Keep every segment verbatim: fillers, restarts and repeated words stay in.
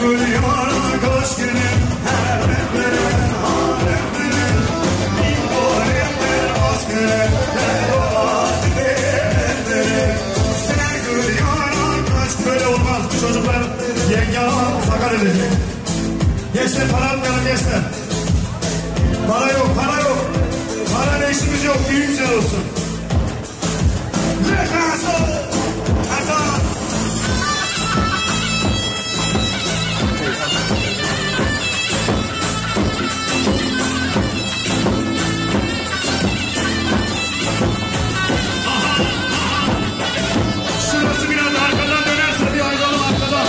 Böyle olmaz. Bu çocuklar yenge Hanım sakar edecek. Gençler, para atmayalım gençler. Para yok, para yok. Parayla işimiz yok. Düğün güzel olsun. Şurası biraz arkadan dönerse bir ayıralım arkadan.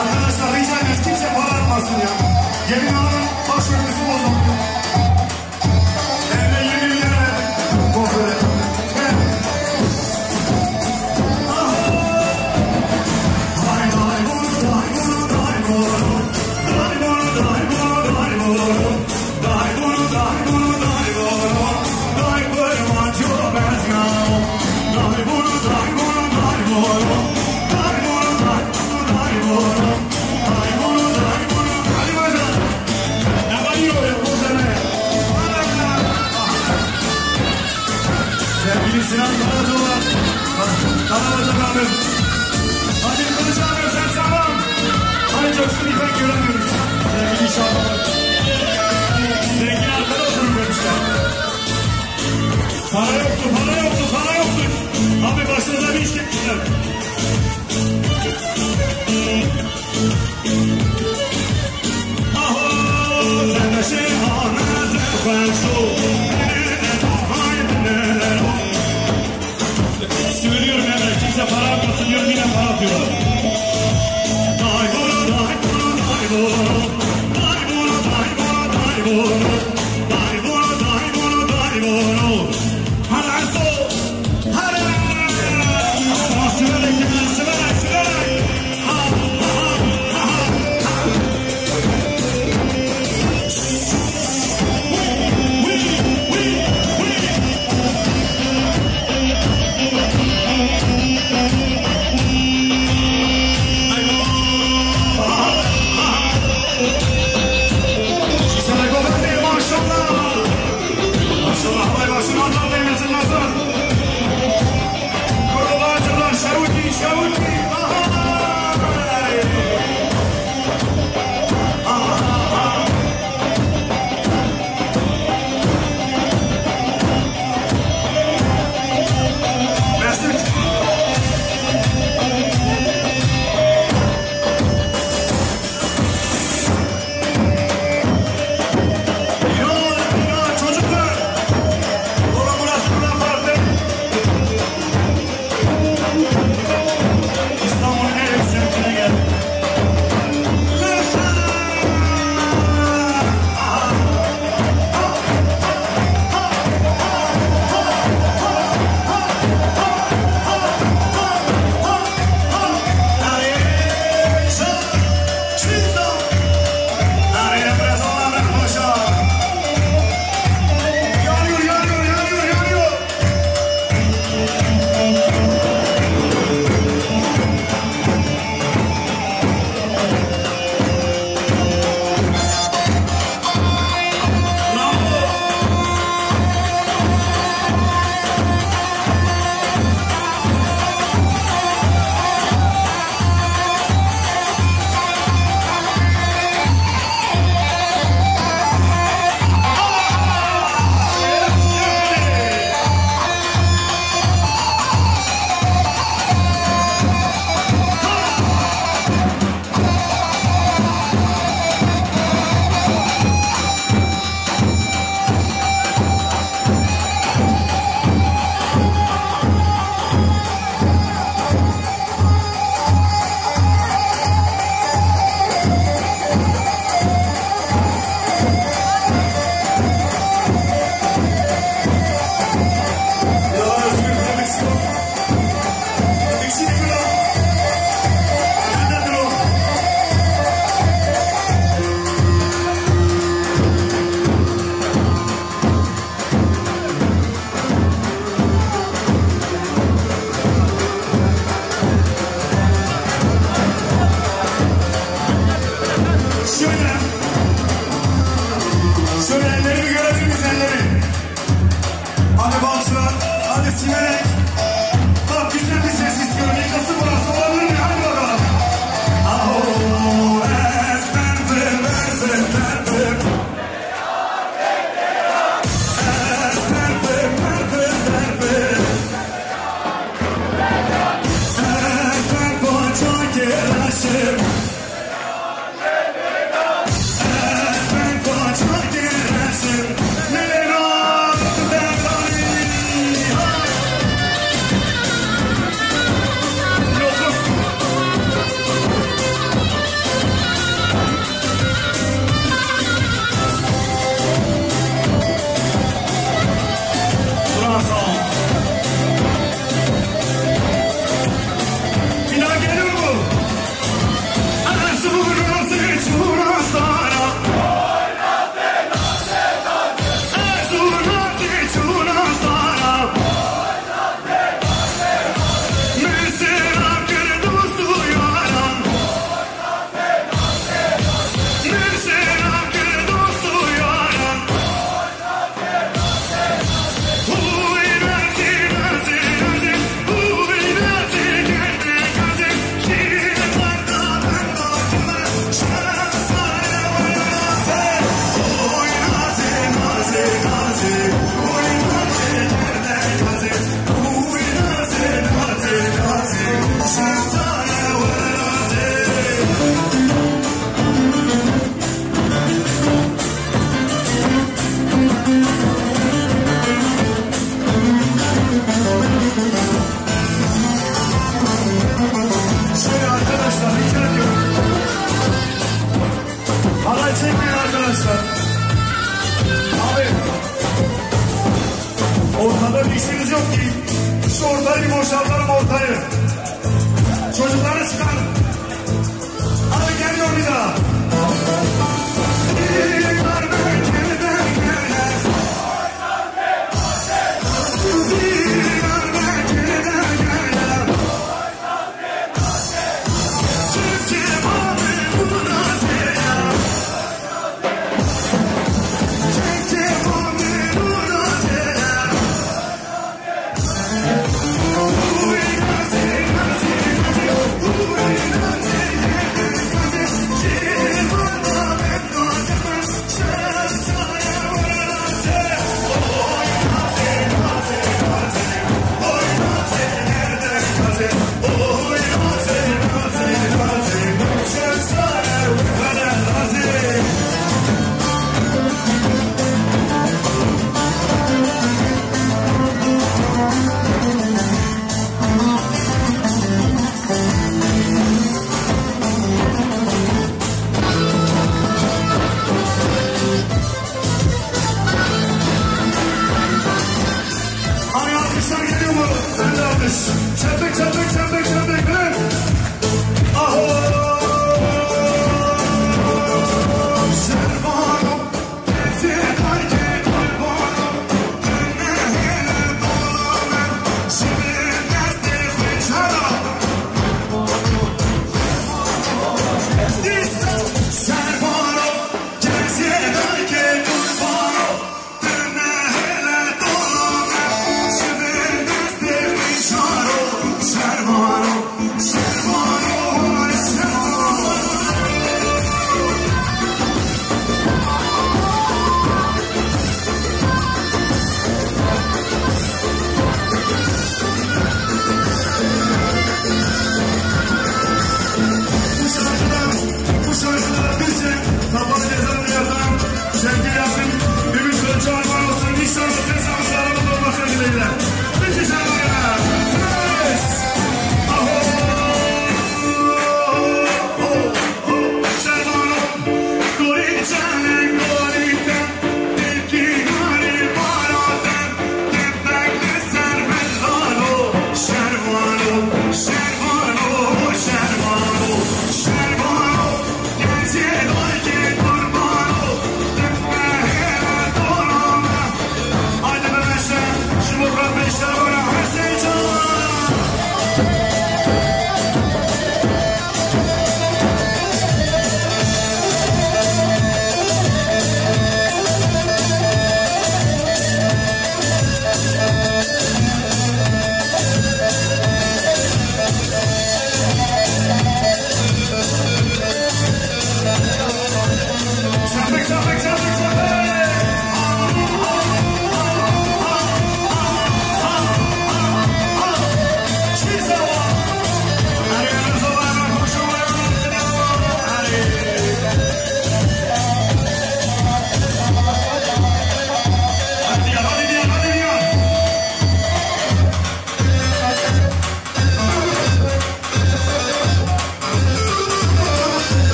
Arkadaşlar, rica ediyoruz, kimse para atmasın ya. Gelin hanımın başörtüsü bozuldu. Evde yirmi milyar verdim. Kuaföre. Sevgili Sinan Karacaoğlan, Karabacak abi. Hadi Kılıç abi, sen sağlam. Hadi Coşkun İpek göremiyoruz. Sevgili Şaban. Zengin arkada oturun demişler. Para yoktu, para yoktu, para yoktu. Abi başınıza bir iş getirdiler. Söylüyorum hemen, kimse para atmasın diyorum, yine para atıyorlar. Sesimiz yok ki. Şu ortayı bir boşaltalım ortayı. Çocukları çıkarın. Hadi geliyor bir daha.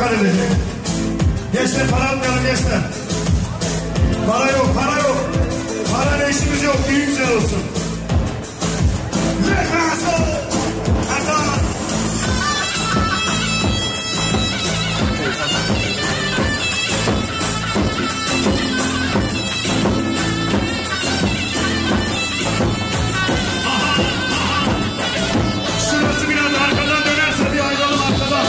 Gençler, para atmayalım gençler. Para yok, para yok. Parayla işimiz yok. Düğün güzel olsun. Lehmasa! Hatta Şurası biraz arkadan dönerse bir ayrılalım arkadan.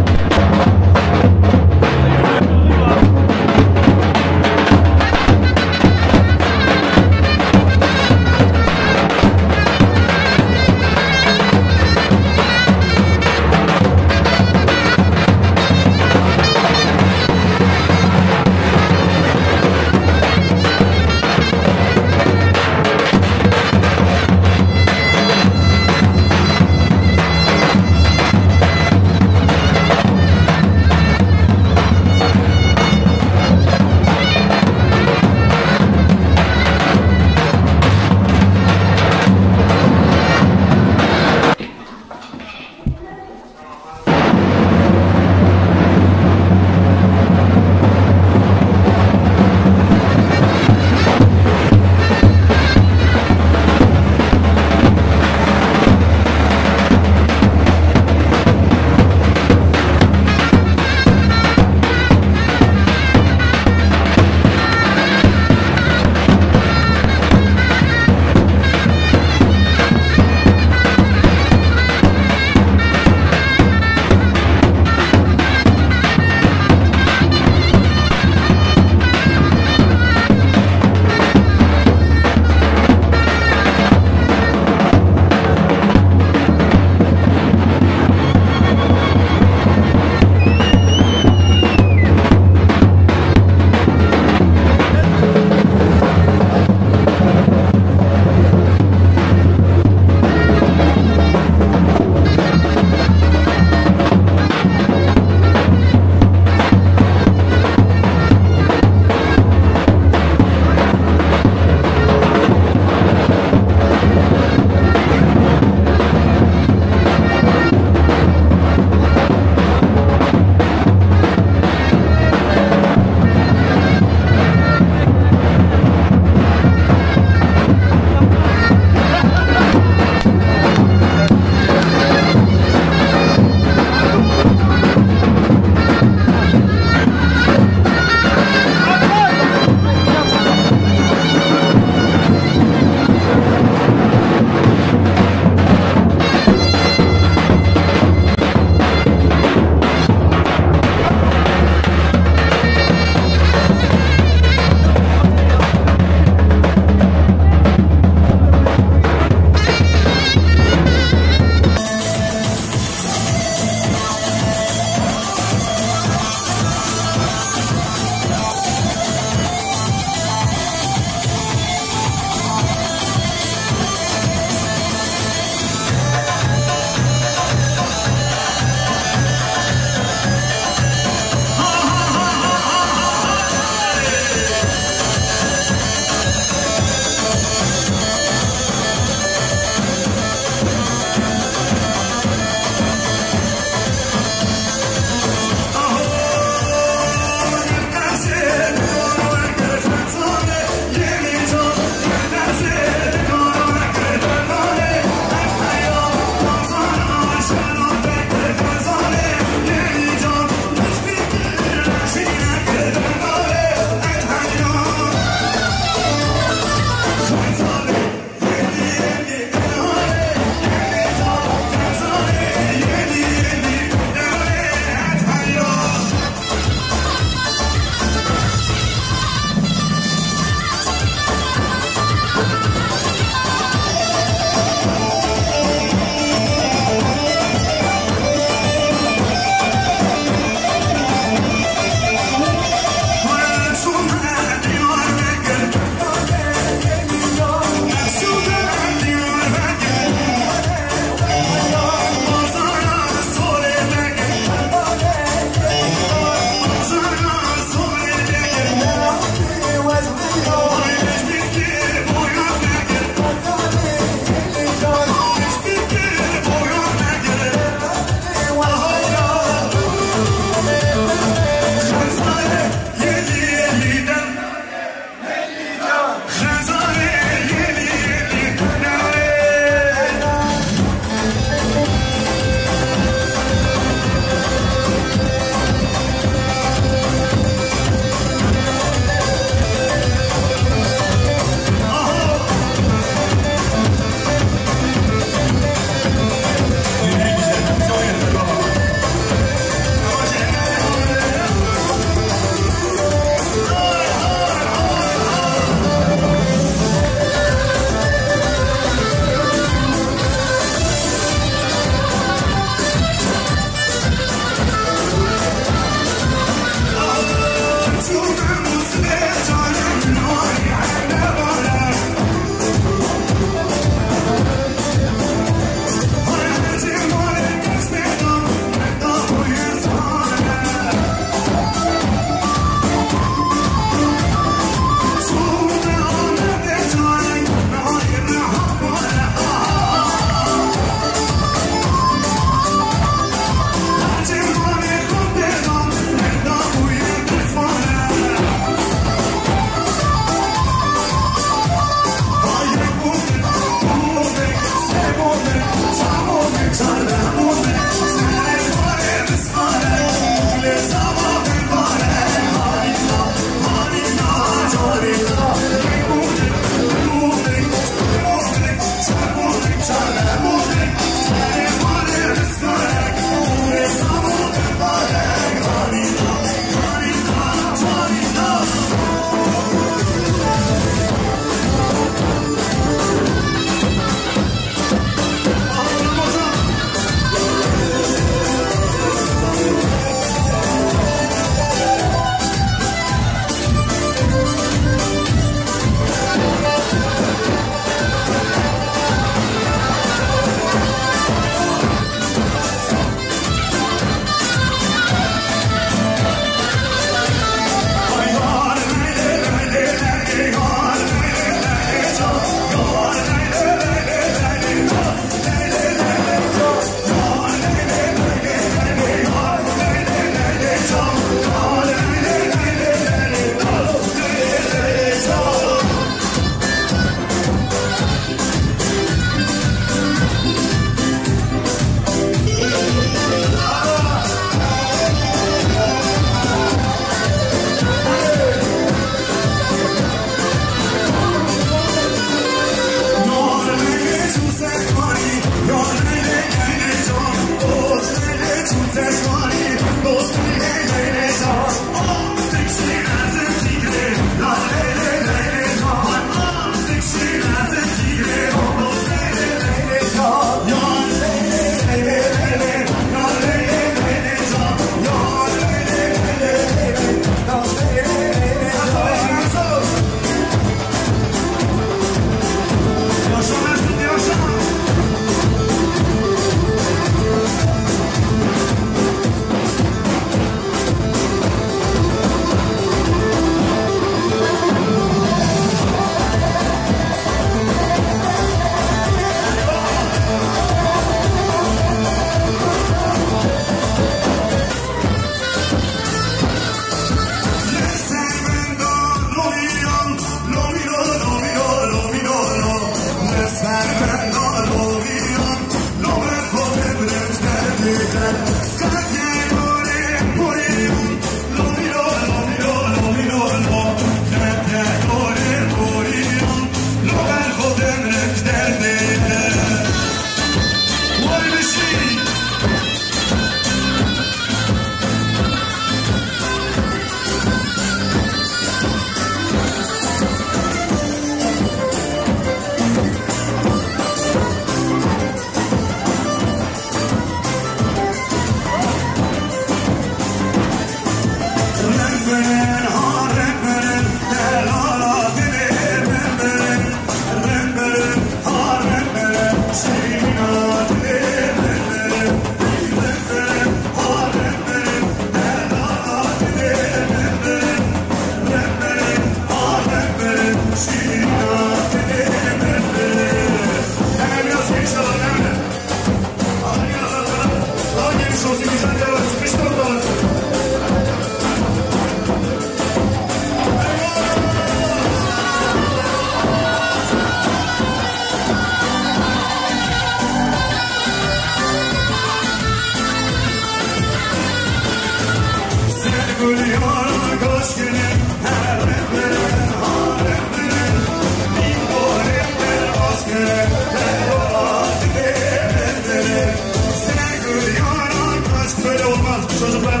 Böyle olmaz. Bu çocuklar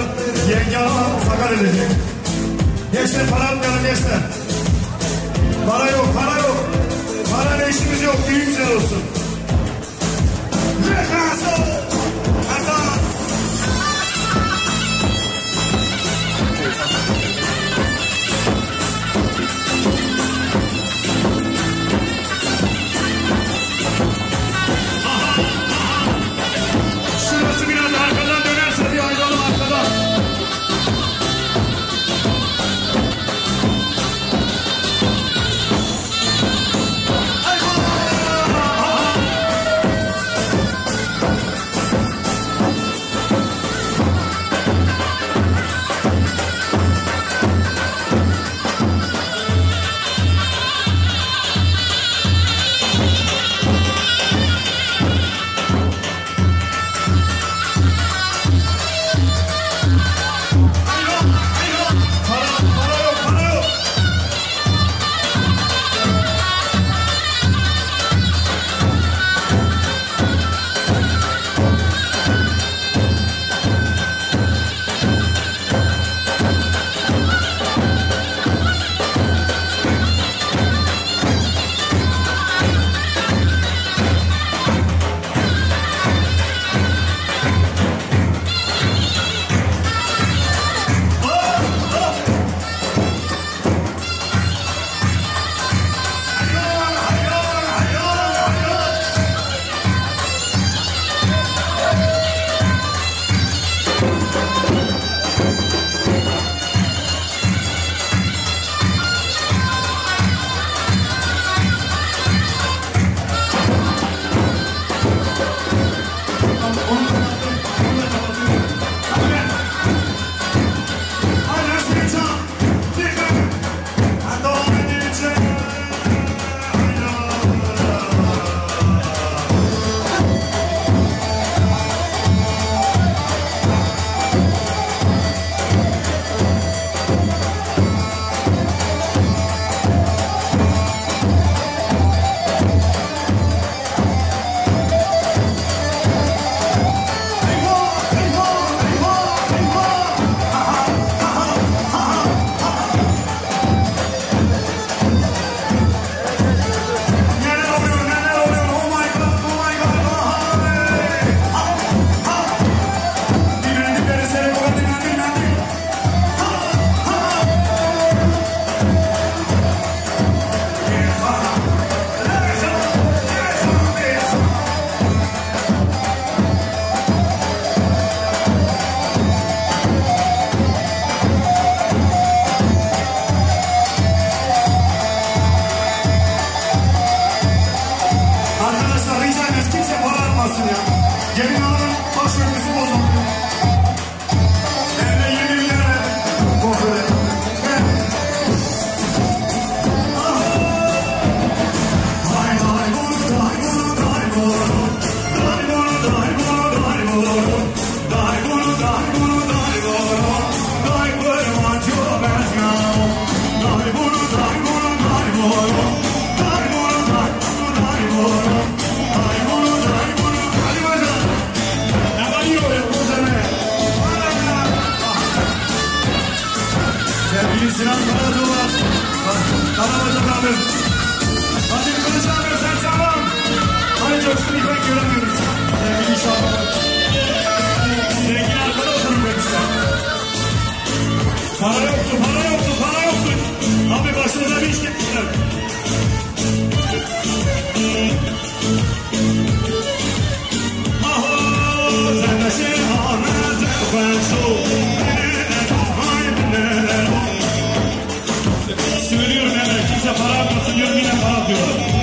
yenge alalım, sakal edecek. Gençler, para atmayalım gençler. Para yok, para yok. Parayla işimiz yok. Düğün güzel olsun. Şurası biraz arkadan dönerse bir ayrılalım arkadan. Sinan Karaca var. Karabacan abi. Hadi Kılıç abi, sen sağlam. Hadi Coşkun İpek göremiyoruz. Sevgili inşallah. Zengin arkada oturun demişler. Para yoktu, para yoktu, para yoktu. Abi başınıza bir iş getirdiler. Söylüyorum hemen, kimse para atmasın diyorum, yine para atıyorum.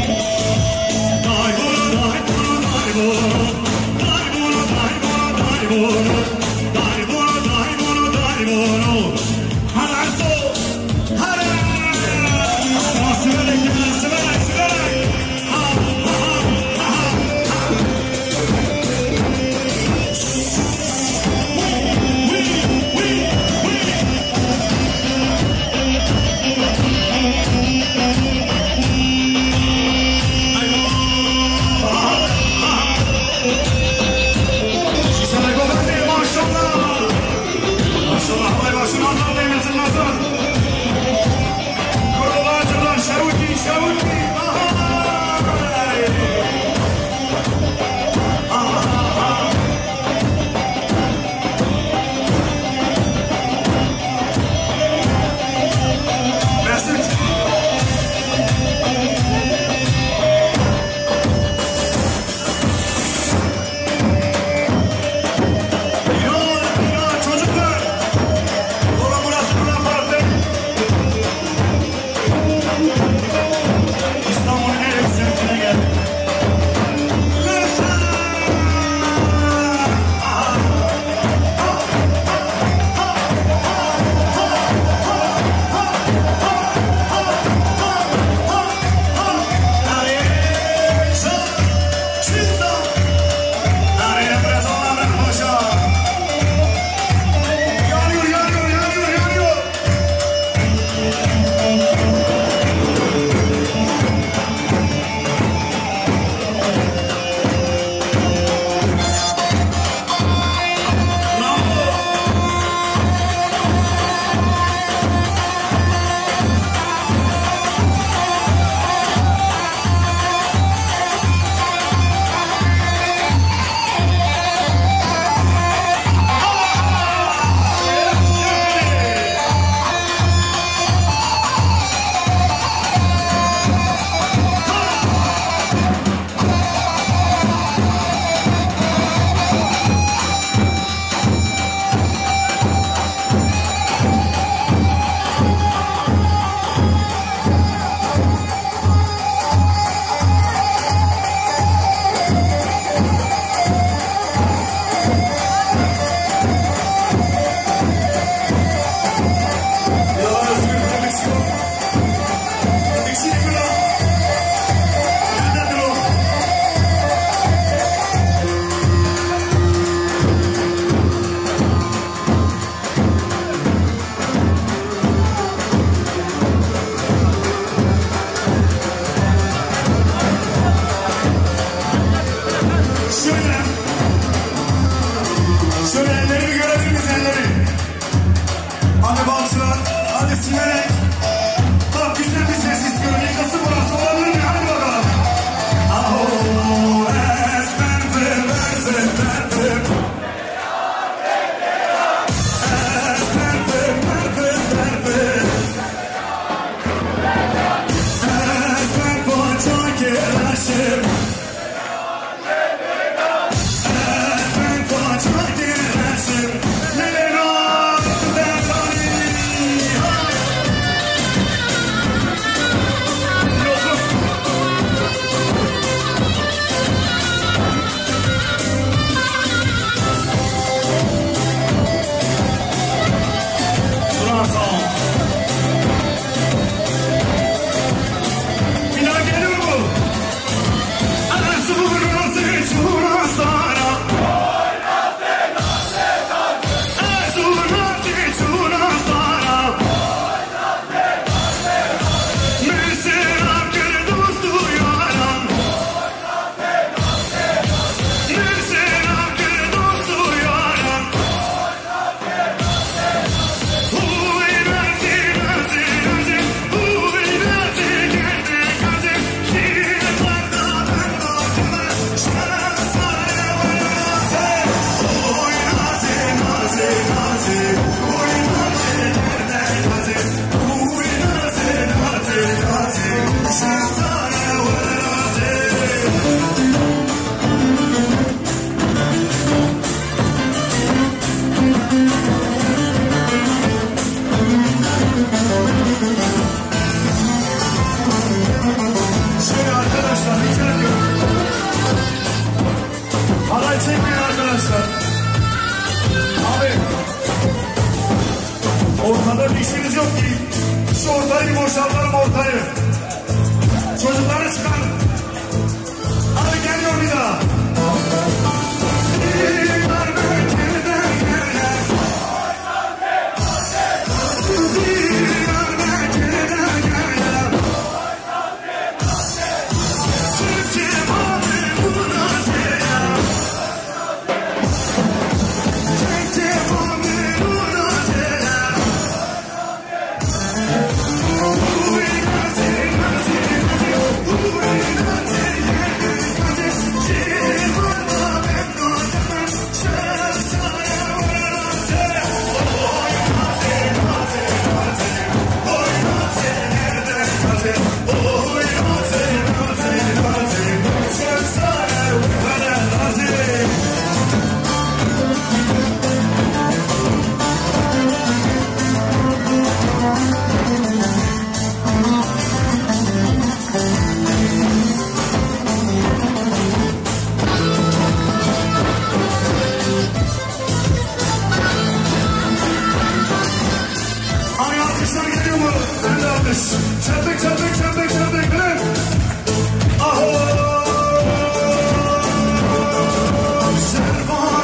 İşimiz yok ki. Şu ortayı bir boşaltalım ortayı. Çocukları çıkarın. Hadi geliyor bir daha. Hani alkışlar geliyor mu? Ben de alkış. Çapık, çapık, çapık, çapık. Bilin. Aho! Şervan!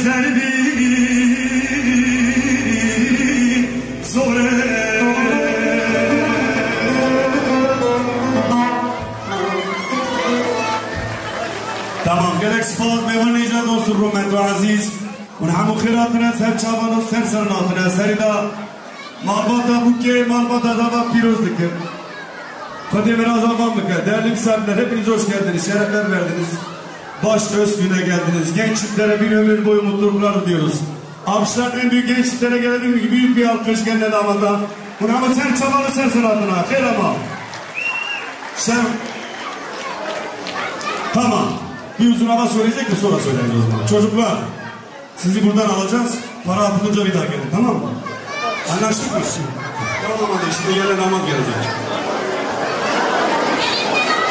Terbî zor e. Tamam, gelek spas, mêvanê îca dost û rûmet û ezîz. Hûn hemû xêr hatine, ser çavan û ser serin hatine. Serî de malbata bûkê, malbata zava pîroz dikim. Xwedê miraz avan bike. Değerli misafirler, hepiniz hoş geldiniz, şerefler verdiniz. Baş üstüne geldiniz. Genç çiftlere bir ömür boyu mutluluklar diliyoruz. Alkışların en büyük genç çiftlere gelen büyük bir alkış gelin damada. Buna mı sen çabalı sen sanatına. Xêr ama. Sen... Tamam. Bir uzun hava söyleyecek de sonra söyleriz o zaman. Çocuklar, sizi buradan alacağız. Para atılınca bir daha gelin, tamam mı? Anlaştık mı? Tamam, hadi şimdi gelen damat gelecek.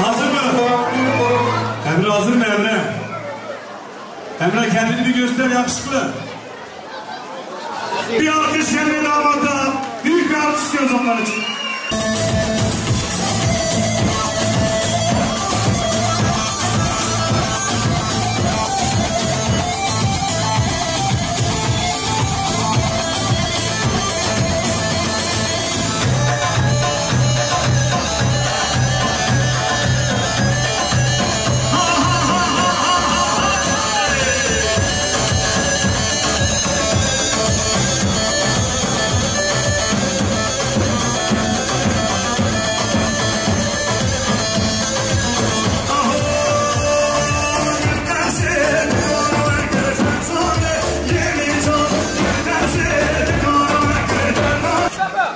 Hazır mı? Emre hazır mı Emre? Emre, kendini bir göster yakışıklı. Bir alkış gelin damata. Büyük bir alkış istiyoruz onlar için.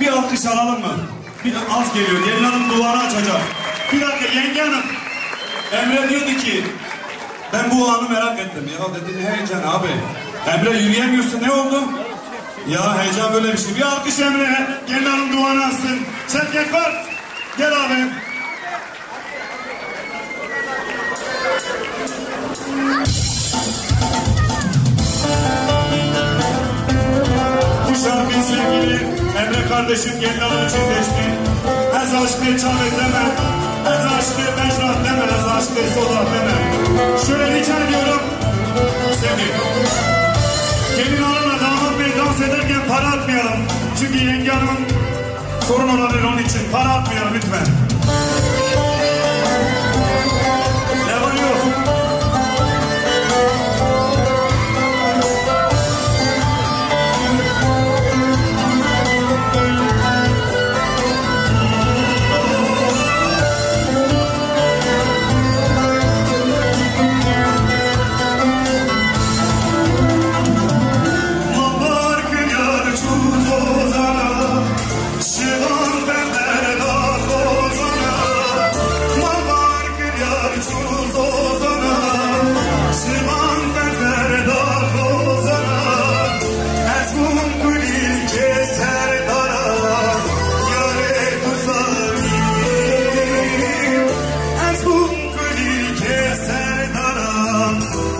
Bir alkış alalım mı? Bir de az geliyor. Gelin hanım duvarı açacak. Bir dakika, yenge hanım. Emre diyordu ki, ben bu anı merak ettim. Ya dedim, heyecan abi. Emre, yürüyemiyorsun, ne oldu? Ya heyecan böyle bir şey. Bir alkış Emre'ye. Gelin hanım duvarı açsın. Şevket Kurt. Gel abi. Bu şarkıyı sevgili Emre kardeşim gelin hanım için seçti. Ez aşkê çavê te me, ez aşkê mejna te me, ez aşkê soza te me. Şöyle rica ediyorum. Sevgili. Gelin hanımla damat bey dans ederken para atmayalım. Çünkü yenge hanımın sorun olabilir, onun için para atmayalım lütfen. Ne var yok?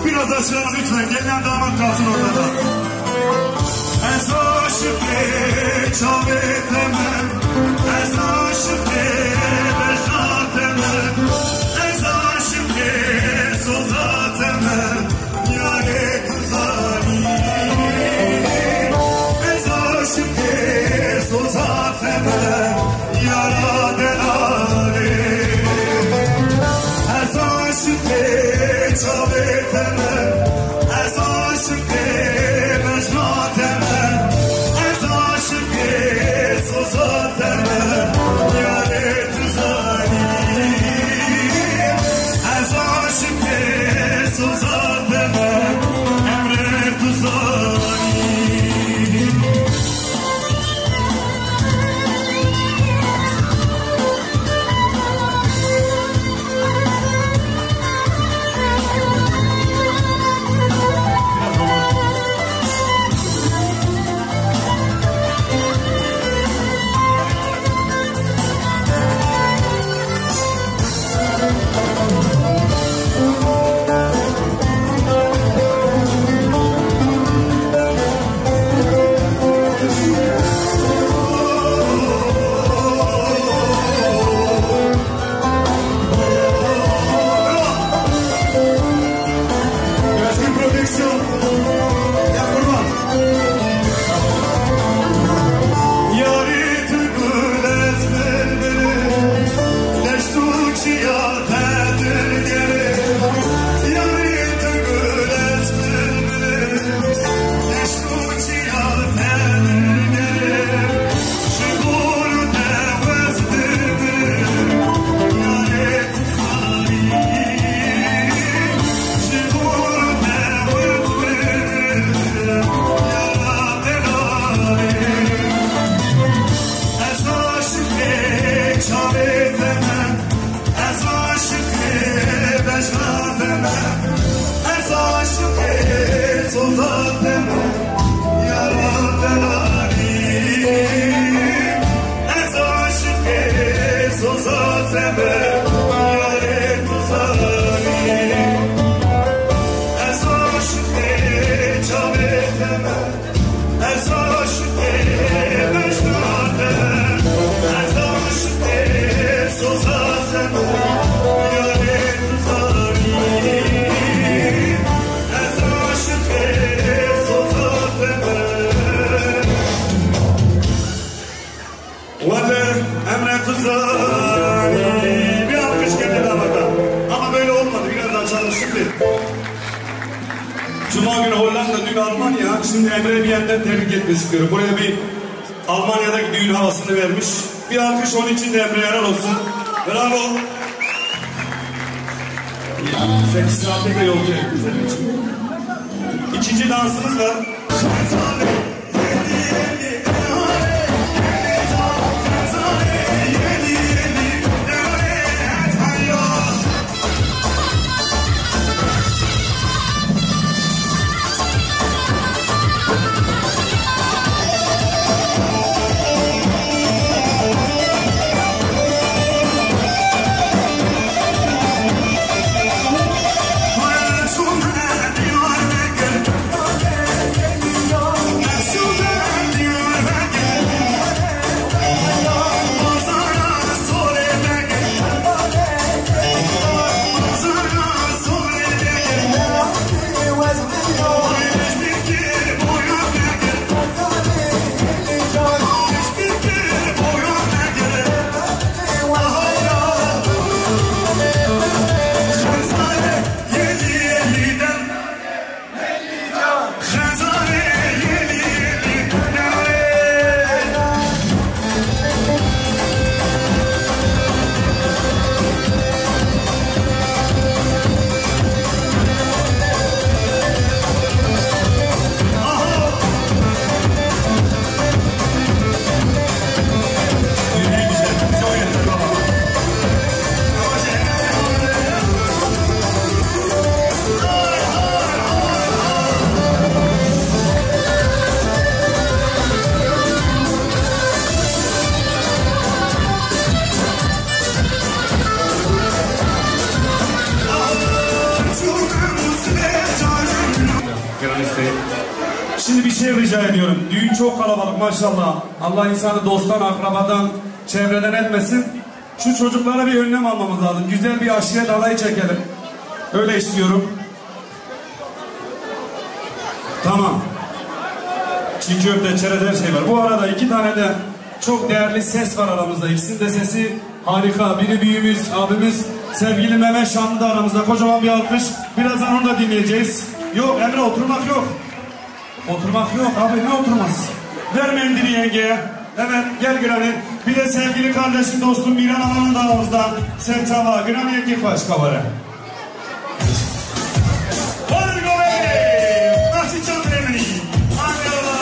Biraz aşağı lütfen. Gelinen damat kalsın ortada. Ez aşiqê çavê te me, ez aşiqê bejna te me, ez aşiqê soza te me, yarê tu zanî. Ez aşiqê soza te me, yara delalê. Ez aşiqê çavê te me, ez aşiqê bejna te me, ez aşiqê soza te me, yarê tu zanî. Ez aşiqê soza te me, Emre tu zanî. Wele Emre Tuzani, bir alkış geldi damada. Ama böyle olmadı, biraz açalım şimdi. Cuma günü Hollanda, dün Almanya. Şimdi Emre'ye bir yerden tebrik etmek istiyorum. Buraya bir Almanya'daki düğün havasını vermiş. Bir alkış onun için de Emre'ye, helal olsun. Bravo. Sekiz saatte de yolcu ettik senin için. İkinci dansımız da Şimdi bir şey rica ediyorum. Düğün çok kalabalık maşallah. Allah insanı dosttan, akrabadan, çevreden etmesin. Şu çocuklara bir önlem almamız lazım. Güzel bir aşiret alayı çekelim. Öyle istiyorum. Tamam. Çiğ köfte, çerez, her şey var. Bu arada iki tane de çok değerli ses var aramızda. İkisinin de sesi harika. Biri büyüğümüz, abimiz, sevgili Mehmet Şanlı da aramızda. Kocaman bir alkış. Birazdan onu da dinleyeceğiz. Yok Emre, oturmak yok. Oturmak yok abi, ne oturmaz? Ver mendili yengeye. Evet, gel Granny. Bir de sevgili kardeşim, dostum Miran Hanım da aramızda. Serçava, Granny, yenge, baş kavara. Hadi go be! Nasıl çaldın Emre'yi? Hadi Allah!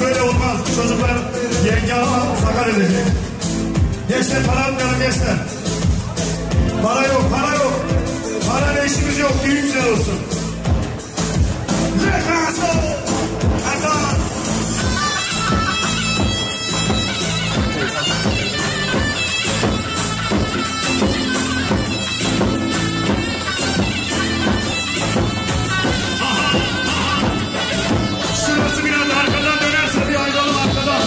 Böyle olmaz. Çocuklar yenge hanım sakal edecek. Gençler, para atmayalım gençler. Para yok, para yok. Parayla işimiz yok. Düğün güzel olsun. Şurası biraz arkadan dönerse bir ayrılalım arkadan.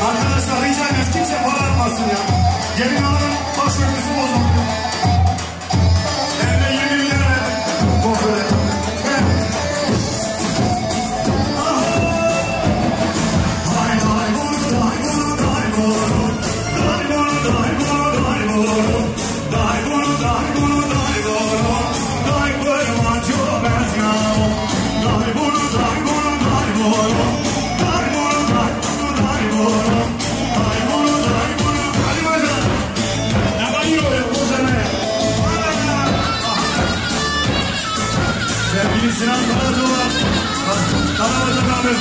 Arkadaşlar, rica ediyoruz, kimse para atmasın ya. Gelin hanımın başörtüsü bozuldu. Evde yirmi bin lira verdim. Kuaföre. Sevgili Sinan Karaca var. Karabacan abi.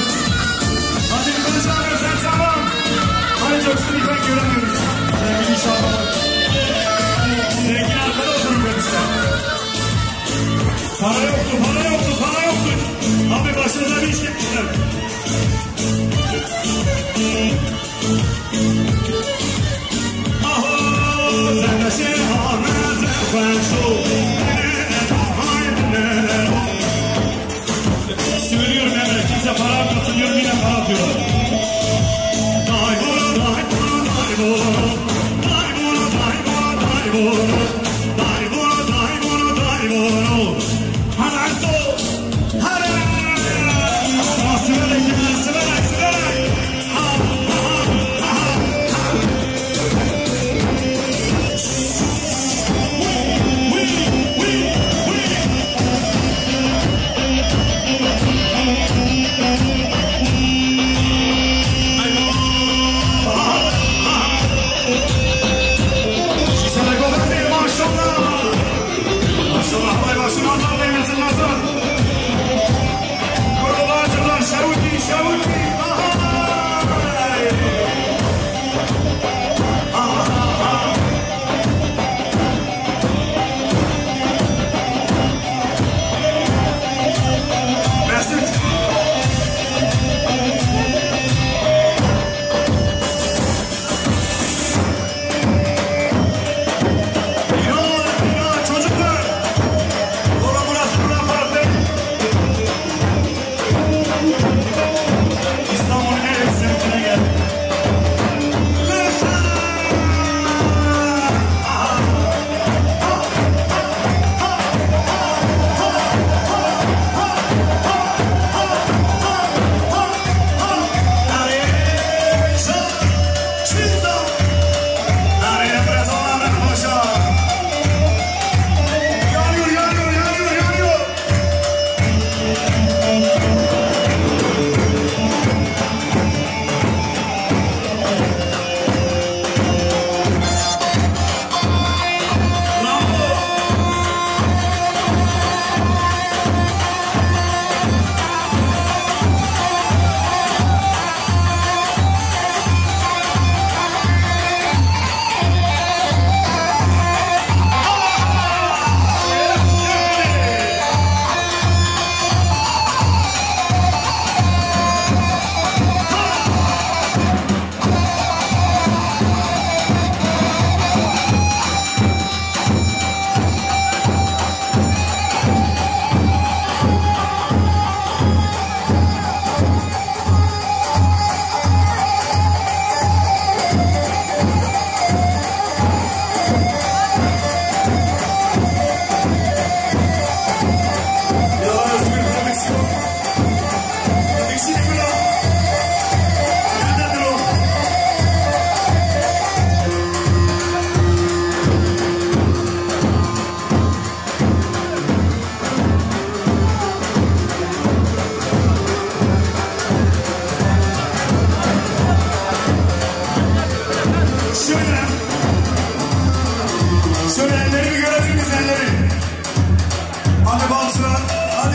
Hadi Kılıç abi, sen sağlam. Hadi, çok seni pek göremiyoruz. Sevgili Şaban. Sevgili arkadaşlarım, ben size. Para yoktu, para yoktu, para yoktu. Abi başınıza bir iş getirdiler. Söylüyorum hemen, kimse para atmasın diyorum, yine para atıyorum. Hadi Aso! Hadi! Siverek, siverek, siverek!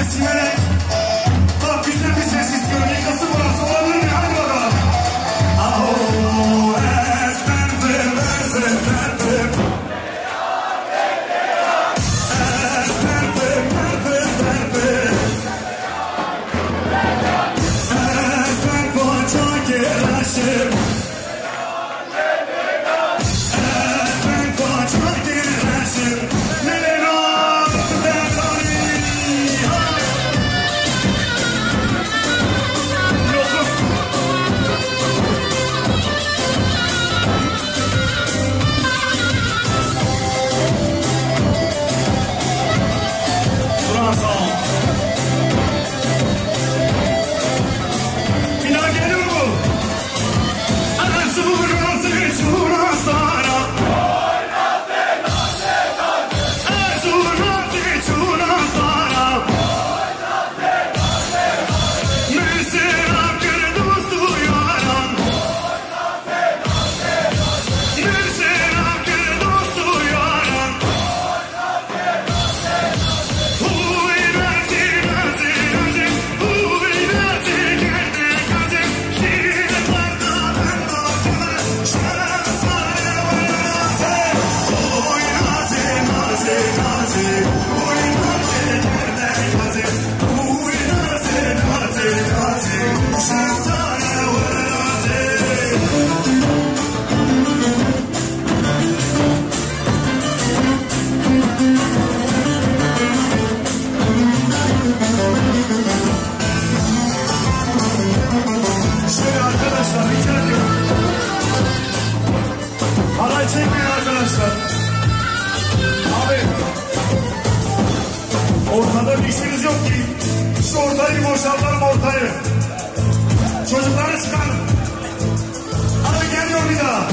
Bak, güzel bir ses istiyorum. Yıkılsın burası. Olabilir mi? Hadi bakalım. Aho, ez ben, ben, ben, ben, ben, ben. Ez ben, ben, ben, ben, ben, ben. Ez ben, koça girişim. Bir daha geliyor mu? Şöyle arkadaşlar, rica ediyorum. Halay çekmeyin arkadaşlar. Abi, ortada bir işiniz yok ki. Şu ortayı boşaltalım, ortayı. Çocukları çıkarın. Abi, geliyor bir daha.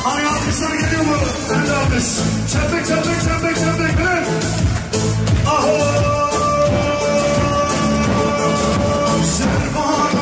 Hani alkışlar geliyor mu? Ben de alkış. Çepik, çepik, çepik, çepik. Bilin. Aho! Şervan!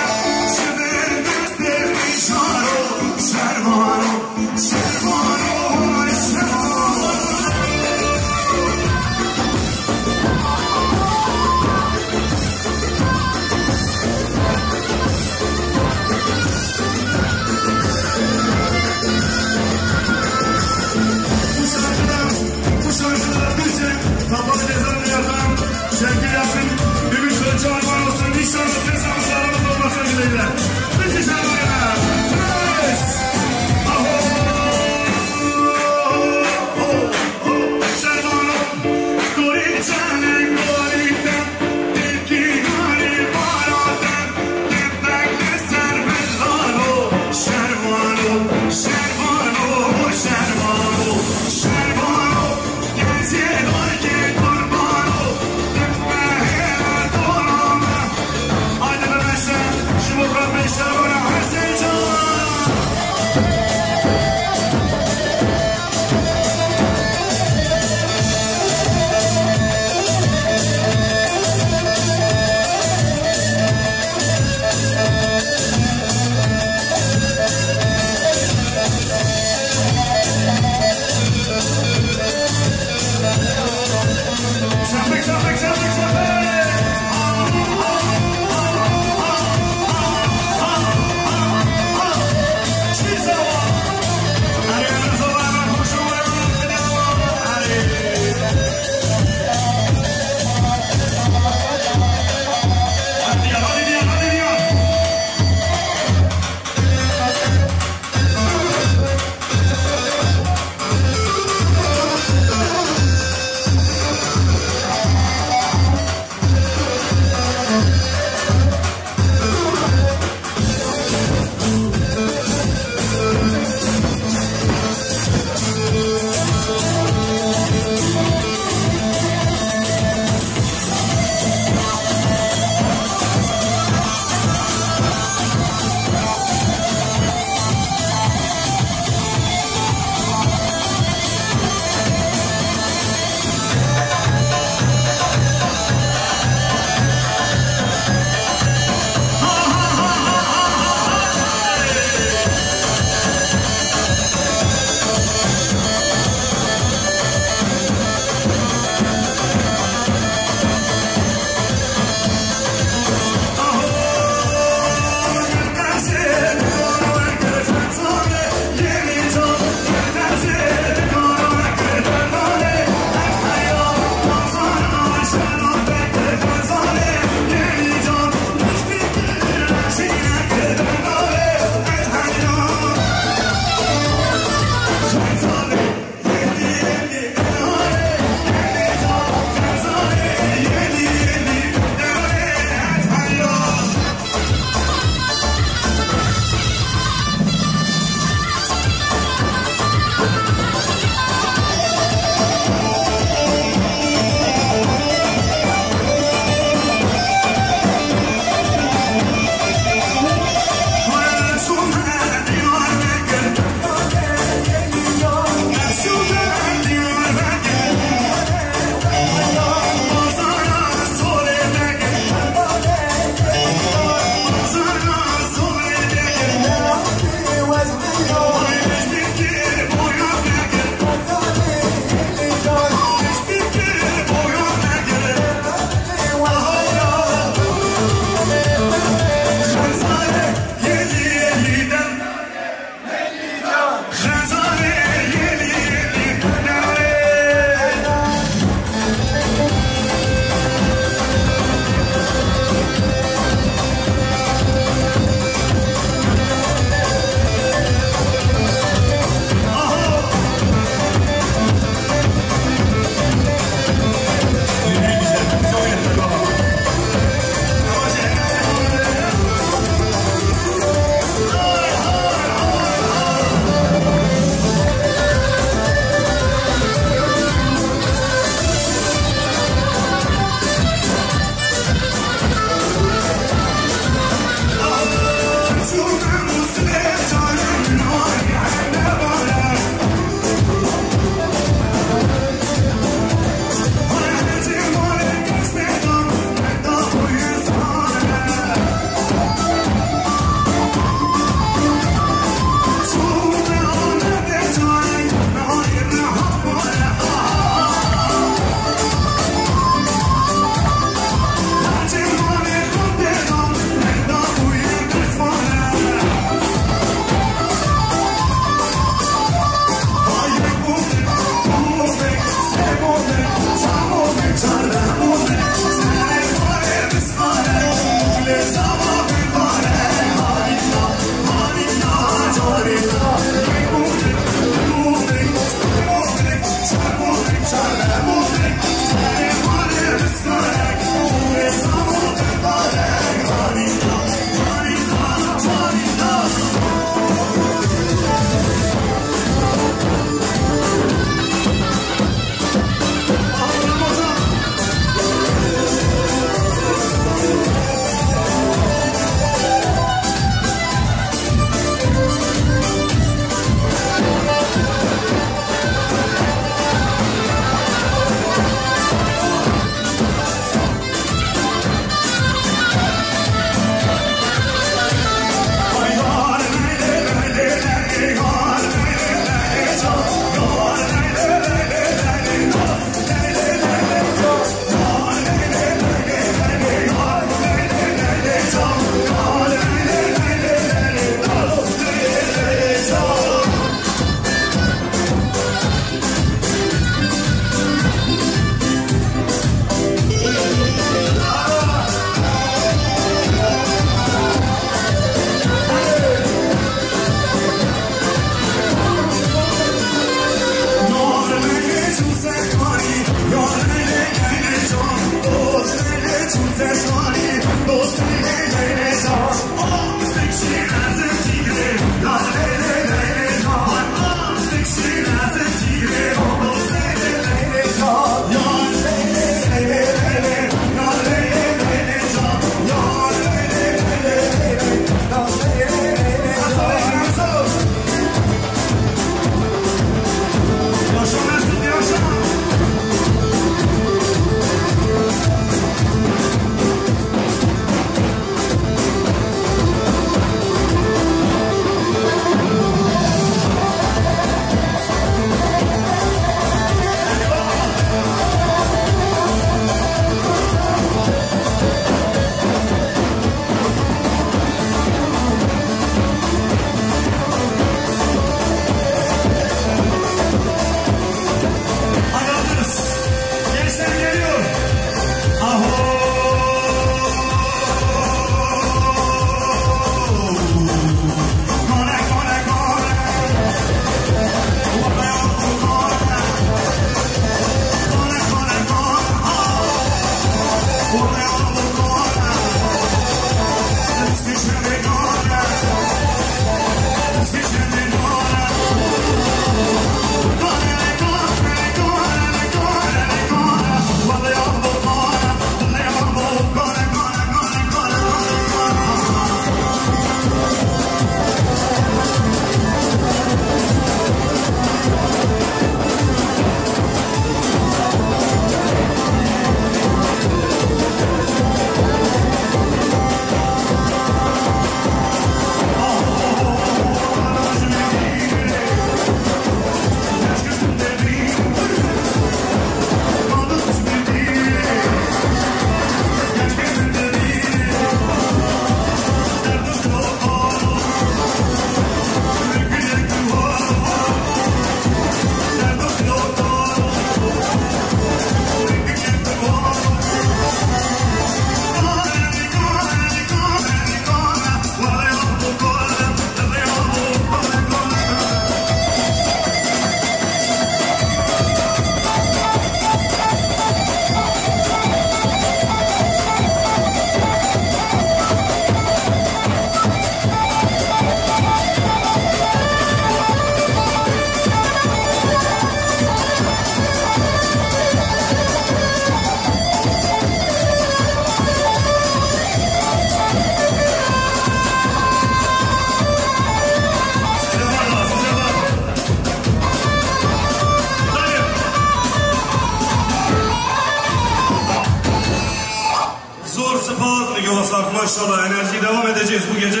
İnşallah enerjiyi devam edeceğiz bu gece.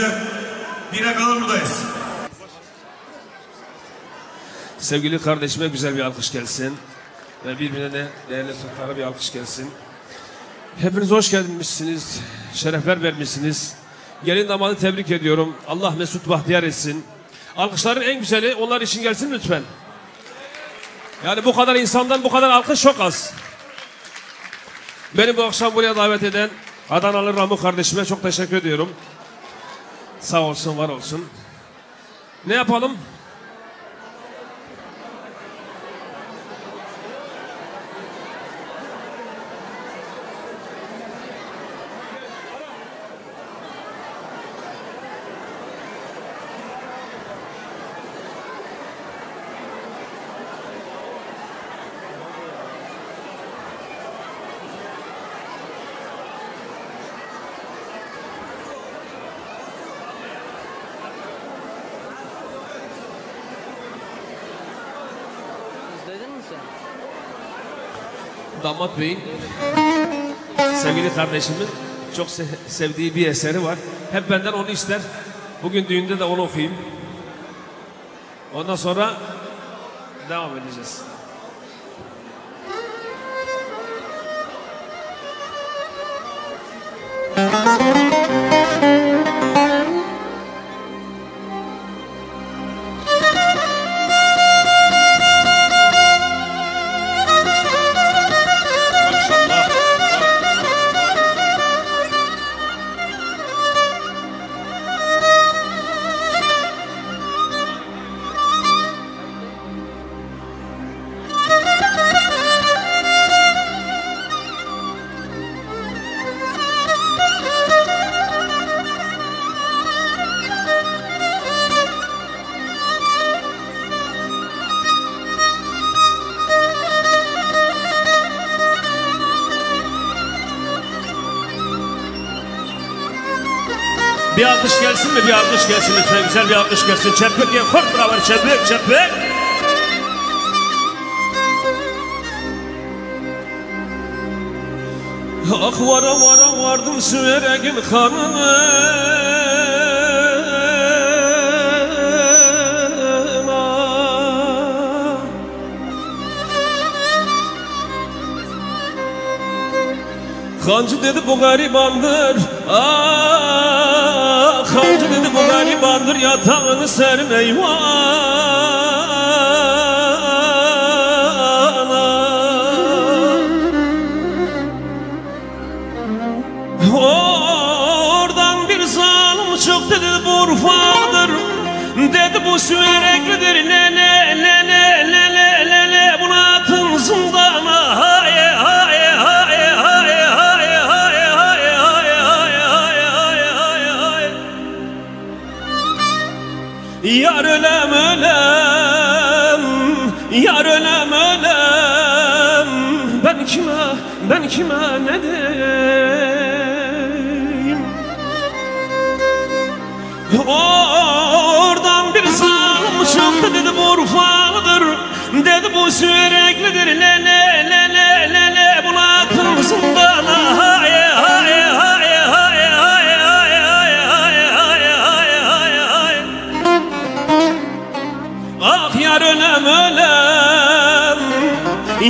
Yine kalır buradayız. Sevgili kardeşime güzel bir alkış gelsin. Ve birbirine de değerli sultanlara bir alkış gelsin. Hepiniz hoş gelmişsiniz. Şerefler vermişsiniz. Gelin damadı tebrik ediyorum. Allah mesut bahtiyar etsin. Alkışların en güzeli onlar için gelsin lütfen. Yani bu kadar insandan bu kadar alkış çok az. Beni bu akşam buraya davet eden Adanalı Ramu kardeşime çok teşekkür ediyorum. Sağ olsun, var olsun. Ne yapalım? İzledin mi sen? Damat Bey'in sevgili kardeşimin çok se- sevdiği bir eseri var. Hep benden onu ister. Bugün düğünde de onu okuyayım. Ondan sonra devam edeceğiz. Bir alkış gelsin mi? Bir alkış gelsin lütfen. Güzel bir alkış gelsin. Çepik ya, kurt beraber çepik, çepik. Ah, vara vara vardım Süveregin hanına. Hancı dedi bu garibandır, ah, hancı dedi bu garibandır, yatağını serin eyvana. Oradan bir zalim çıktı dedi bu Urfa'dır. Dedi bu Süvereklidir, le le le le le le le le, bunu atın zindana, hay hay hay. Yar ölem ölem, yar ölem ölem, ben kime, ben kime ne diyeyim? Oradan bir zalim çıktı dedi bu Urfalıdır, dedi bu Süreklidir, le le le le le le, bunu atın zindana, hay hay hay. Ah yar ölem ölem,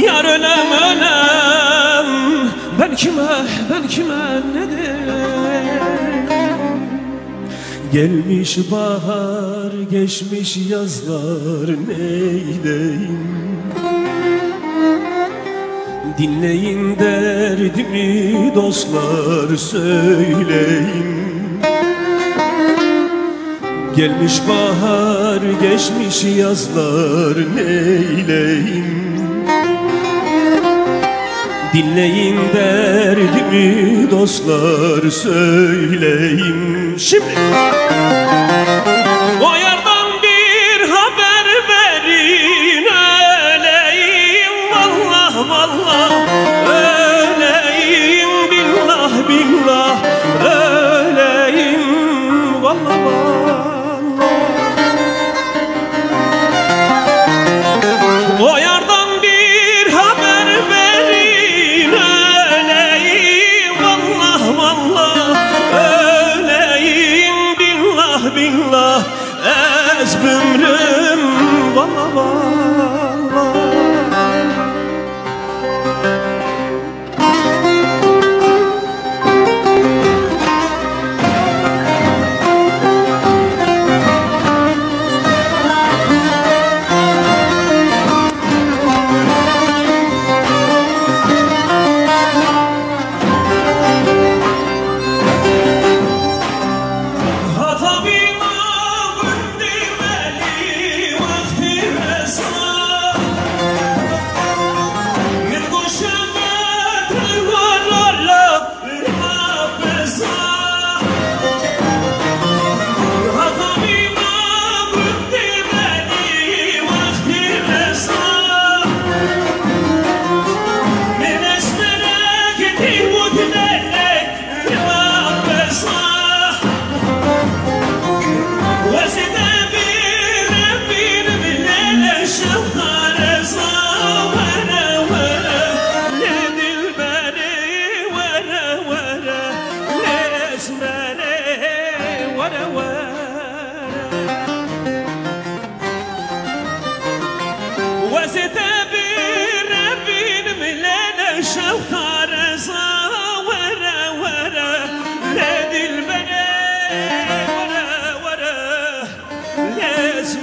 yar ölem ölem, ben kime, ben kime ne diyeyim? Gelmiş bahar, geçmiş yazlar, neyleyim? Dinleyin derdimi dostlar, söyleyin. Gelmiş bahar, geçmiş yazlar, neyleyim? Dinleyin derdimi dostlar, söyleyim. Şimdi o yardan bir haber verin, öleyim vallah vallah, öleyim billah billah, öleyim vallah vallah. O yardan bir haber verin, öleyim vallah vallah,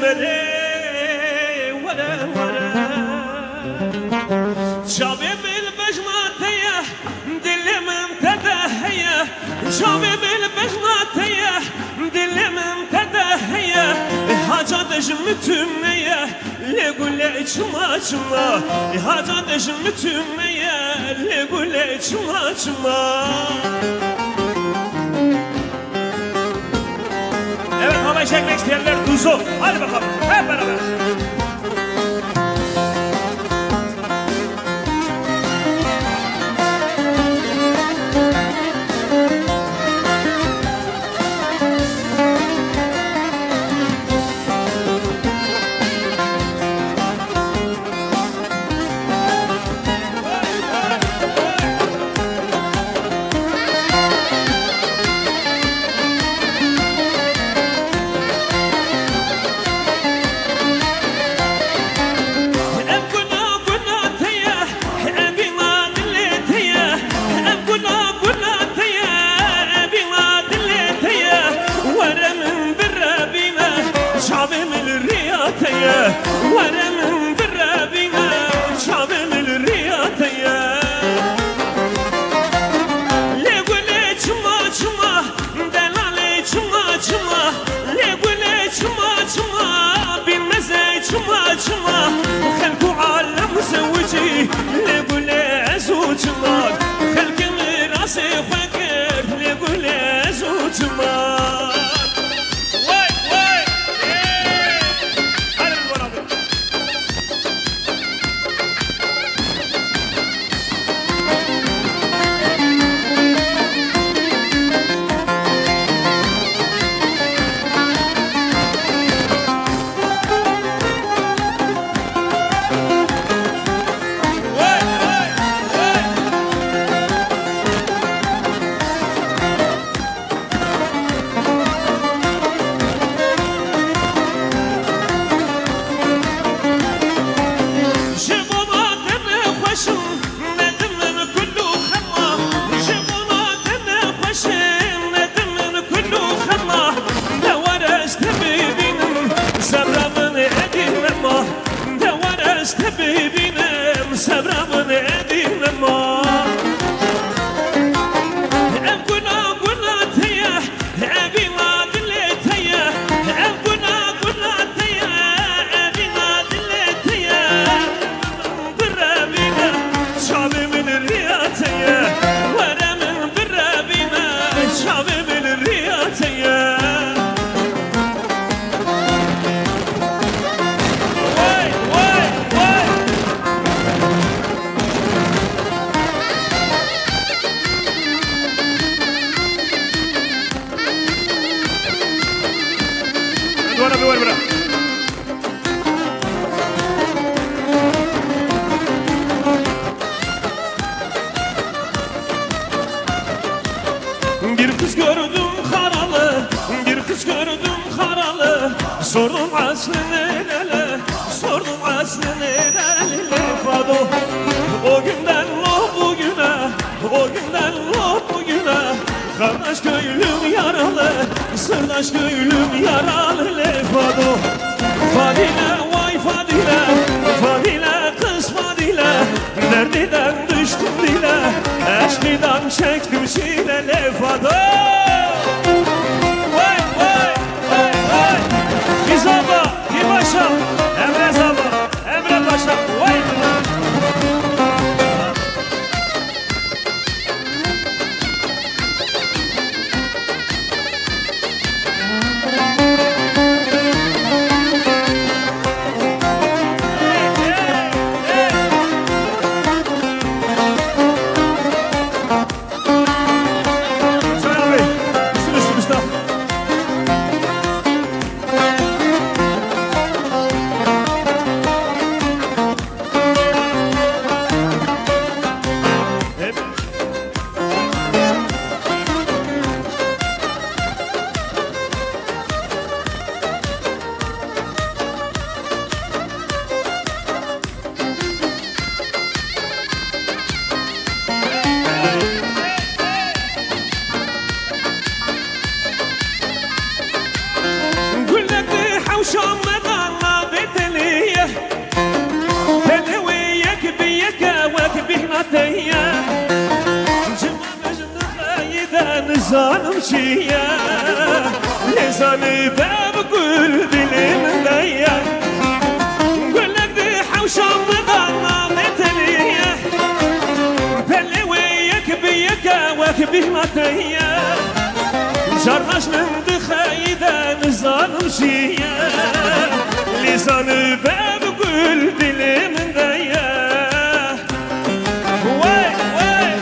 Were, were. Çavê min bejna te ye, dilê min te de heye. Çavê min bejna te ye, dilê min te de heye. Haca de ji min tune ye, lê gule çima çima. Haca de ji min tune ye, lê gule çima çima. Evet, halay çekmek isteyenler Duzo. Hadi bakalım, hep beraber. Ev gula gula te ye, evîna dilê te ye. Ev gula gula te ye, evîna dilê te ye. Were min birevîne, çavê min li riya te ye. Were min birevîne, çavê min li riya te ye. Lê gulê çima çima, delalê çima çima, lê gulê çima çima, bînmeze çima çima, xelk û alem zewicî, lê gulê ez û çima, xelkê min rasê xwe kir, lê gulê ez û çima. Way, way, ê! Hadi bir beraber. Ji bo me te ne xweş im, ne di min kul û xema. Ji bo me te ne xweş im, ne di min kul û xema. De were ez te bibînim, sebra min êdî nema. De were ez te bibînim, sebra min êdî nema. Ev gula gula te ye, evîna dilê te ye. Ev gula gula te ye, evîna dilê te ye. Birevîne, çavê min li riya te ye. Were min birevîne, çavê min li riya te ye. Way, way, way. Dwana bi wer bira. Bir kız gördüm karalı, bir kız gördüm karalı. Sordum aslı nereli, sordum aslı nereli. Fado. O günden o bugüne, o günden o bugüne. Kardeş köylüm yaralı, sırdaş köylüm yaralı. Fado. Fadile, vay Fadile, Fadile, kız Fadile. Derdiden düştüm dile, aşkıdan çektim çile. Fado. Vay, vay, vay, vay. Bizaba, Bibaşa, Emre Zaba, Emre Paşa. Vay. Çiye, lê zanî bev gul dilê min de ye. Gulek di hewşa min de navê te ye. Belê wê yek bi yek e, wek bîhna te ye. Carna ji min dixeyî de nizanim çiye. Lê zanî bev gul dilê min de ye. Wey, wey.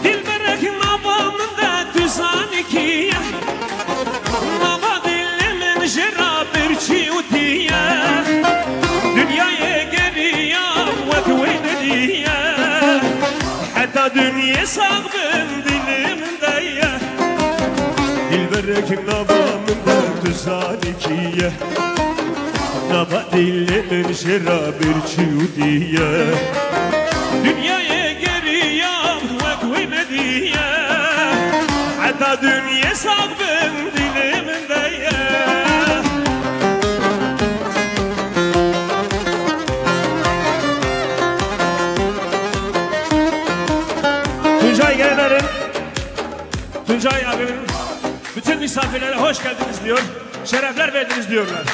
Dilberek nava min de tu zanî kî ye. Nava dilê min ji ra birçî û tî ye. Dinyayê geriya wek wê nedîye. Heta dinyê sax bim dilê min de ye. Dilberek nava min de tu zanî kî ye. Nava dilê min ji ra birçî û tî ye. Dinyayê geriyam wek wê nedîye. Heta dinyê sax bim dilê min de ye. Tuncay Yener'in, Tuncay abinin bütün misafirlere hoş geldiniz diyor. Şerefler verdiniz diyorlar.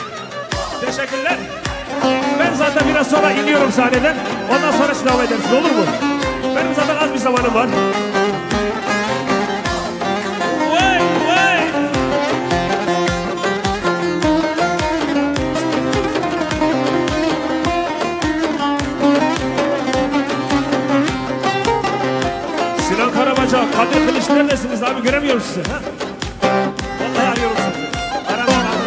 Teşekkürler. Ben zaten biraz sonra iniyorum sahneden. Ondan sonra siz devam edersiniz, olur mu? Benim zaten az bir zamanım var. Vay, vay. Sinan Karabaca, Kadir Kılıç, neredesiniz abi? Göremiyorum sizi. Ha? Vallahi arıyorum sizi. Aramam lazım.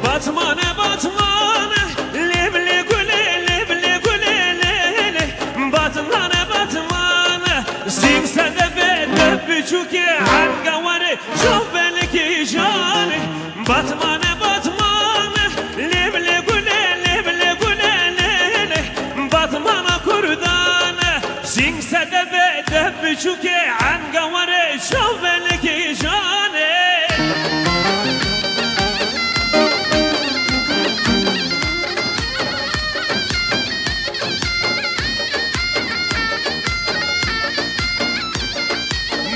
Batmane, Batmane, lê bilê gulê, lê bilê gulê, lê, lê. Batmane, Batmane, sîm sedefê def biçûkê, enga were, şov belkî canê. Batmane, Batmane, lê bilê gulê, lê bilê gulê, lê, lê. Batmana Kurdane, sîm sedefê def biçûkê, enga were, şov belkî canê.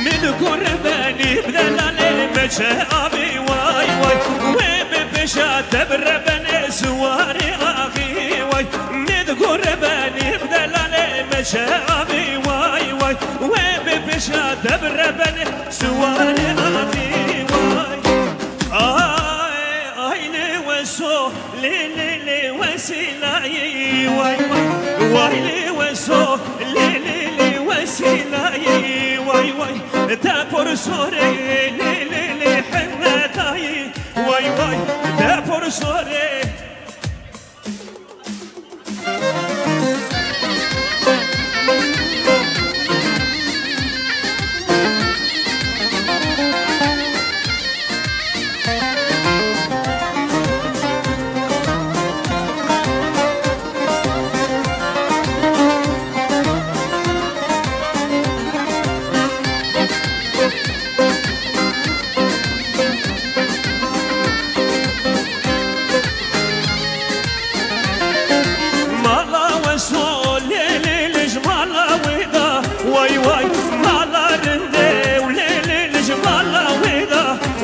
Min gure benî bi delalê meçe avî way way. Wê bi pêşa te bi rebenê siwarê axî way. Min gure benî bi delalê meçe avî way way. Wê bi pêşa te bi rebenê siwarê axî way. Ay, ay, lê weso, lê, lê, lê, wesîlayê, way, way. Way, lê weso, lê, lê, lê, wesîlayê, way, way. Te por sorê, lê, lê, lê, hennetayê, way, way. Te por sorê. Mala weso lê lê lê ji mala wê da, way way, mala rindê û lê lê lê ji mala wê da,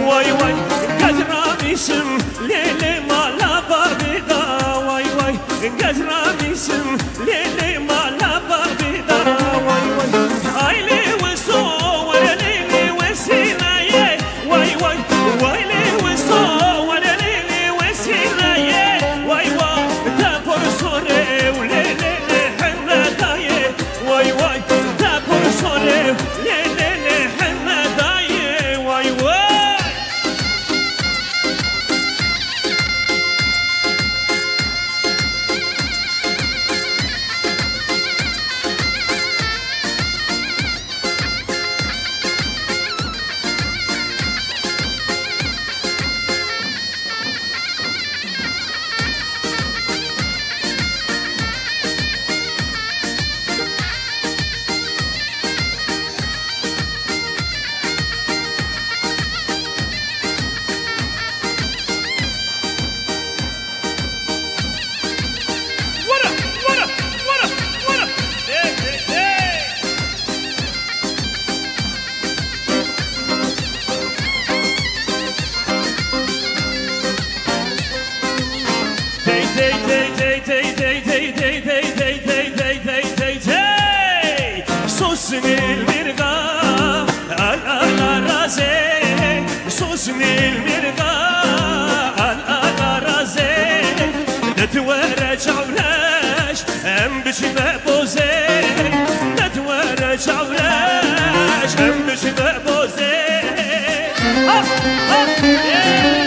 way way, gez ramîsim lê lê mala bavê da, way way, gez ramîsim lê lê Nîl mîrga, al, al, al, razê, sos nîl mîrga, al, al, al, razê. Netwere çawreş, em biçîme bozê. Netwere çawreş, em biçîme bozê. Ah, ah, yeah.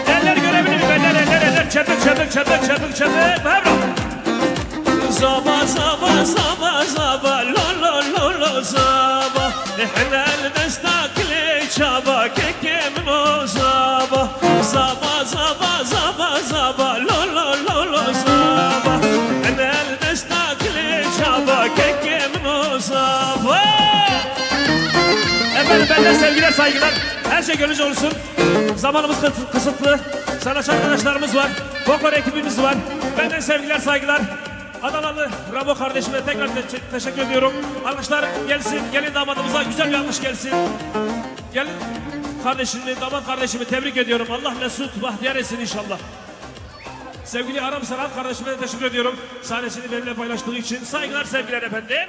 Eller görebilir miyim? Eller, eller, eller. Çabuk, çabuk, çabuk, çabuk, çabuk. Bravo. Zaba, zaba, zaba, zaba, lo, lo, lo, lo, zaba. Hinel desta kilê çaba, kekê min o zaba. Zaba, zaba, zaba, zaba, lo, lo, lo, lo, zaba. Hinel desta kilê çaba, kekê min o zaba. Efendim, benden sevgiler, saygılar. Her şey gönlünüzce olsun. Zamanımız kıs-, kısıtlı. Sanatçı arkadaşlarımız var. Folklor ekibimiz var. Benden sevgiler, saygılar. Adanalı Ramo kardeşime tekrar te-, teşekkür ediyorum. Alkışlar gelsin. Gelin damadımıza güzel bir alkış gelsin. Gelin kardeşini, damat kardeşimi tebrik ediyorum. Allah mesut, bahtiyar etsin inşallah. Sevgili Aram Saran kardeşime de teşekkür ediyorum. Sahnesini benimle paylaştığı için. Saygılar, sevgiler efendim.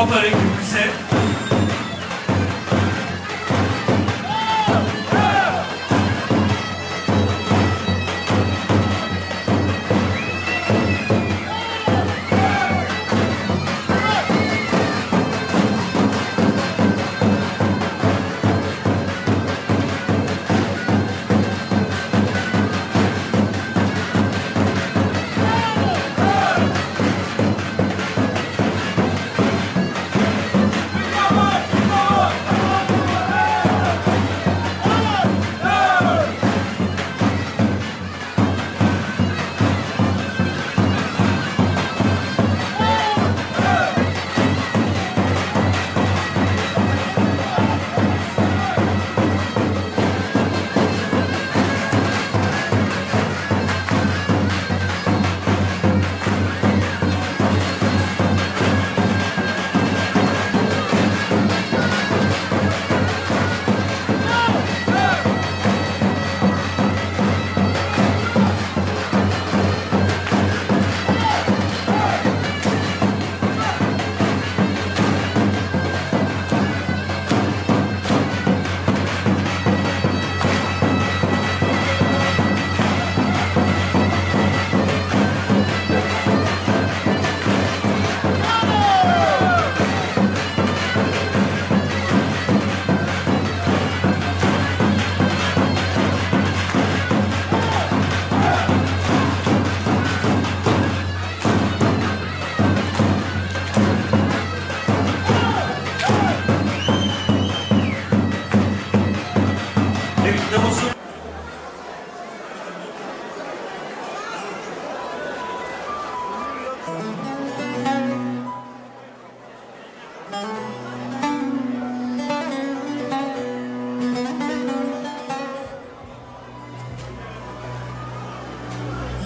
Operê Kurdî ser.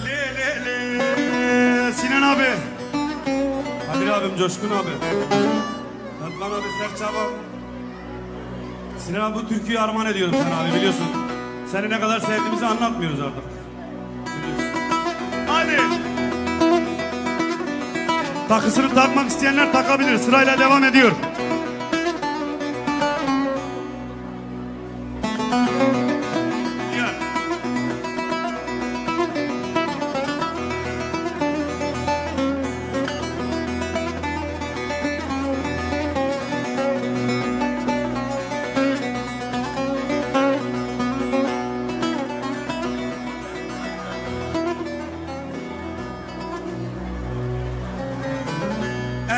Lê, lê, lê, Sinan abi. Kadir abim, Coşkun abi. Tatvan abi, Serçava. Sinan abi, bu türküyü armağan ediyorum sana abi, biliyorsun. Seni ne kadar sevdiğimizi anlatmıyoruz artık. Biliyorsun. Hadi. Takısını takmak isteyenler takabilir. Sırayla devam ediyor.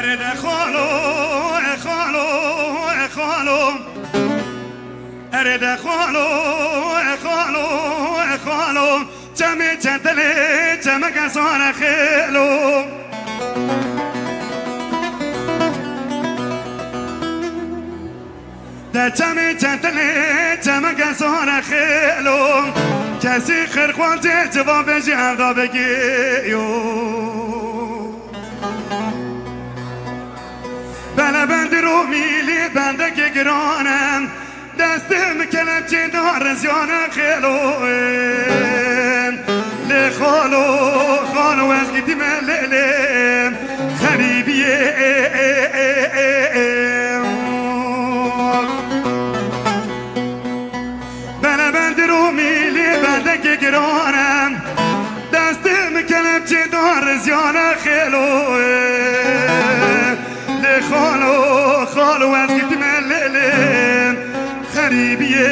Erê de xalo, e xalo, e xalo. Erê de xalo, e xalo, e xalo. Çemê çentelê, çemeke sare xêlo. De çemê çentelê, çemeke sare xêlo. Kesî xêrxwazê civabê jî ev da bigê yo. Bele bendir û mîlî bendekê giran e. Destê min kelepçê da riziyane xêlo. Lê xalo, xalo ez gidîme lê lê. Xerîbiyê. Bele bendir û mîlî bendekê giran e. Destê min kelepçê da riziyane xêlo. Lê xalo, xalo ez gitime lê lê. Xerîbiyê.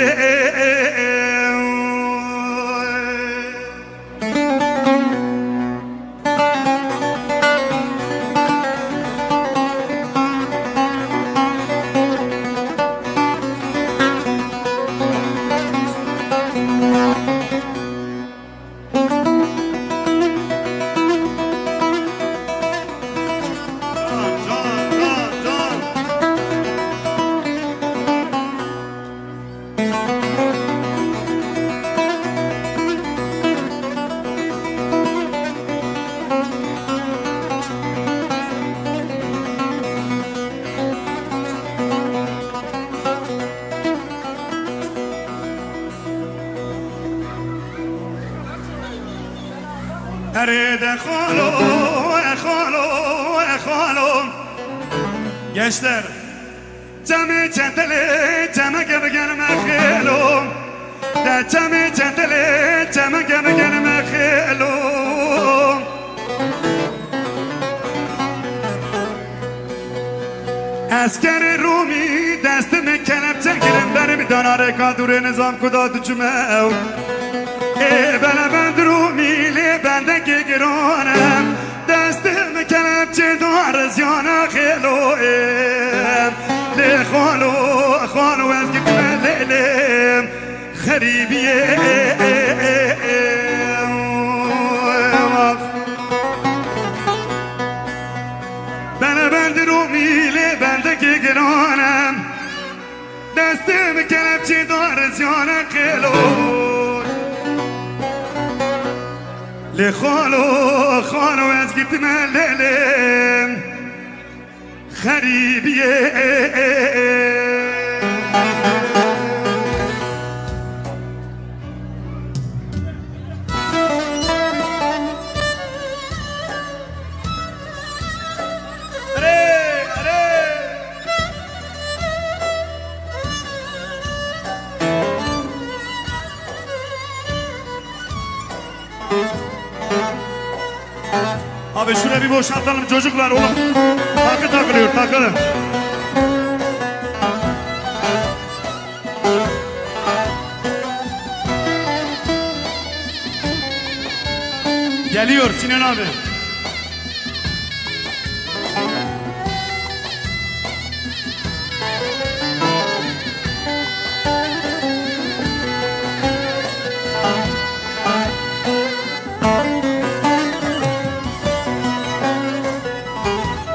Erê de xalo, e xalo, e xalo. Gençler, çemê çentelê çemeke bigenime xêlo. De çemê çentelê çemeke bigenime xêlo. Eskerê Rûmî destê min kelepçe kirin, berê min dana rêka dûrê nizam ku da diçime ew. Ê belebend Rûmî lê bendekê giran e. Destê min kelepçê da riziyana xêlo ê. Lê xalo, xalo ez gitime lê lê. Xerîbiyê. Belebend Rûmî lê bendekê giran e. Destê min kelepçê da riziyana xêlo. Lê xalo, xalo ez gitime lê lê. Xerîbiyê. Erê, erê. Abi şurayı bir boşaltalım çocuklar oğlum. Takı takılıyor, takı. Geliyor Sinan abi.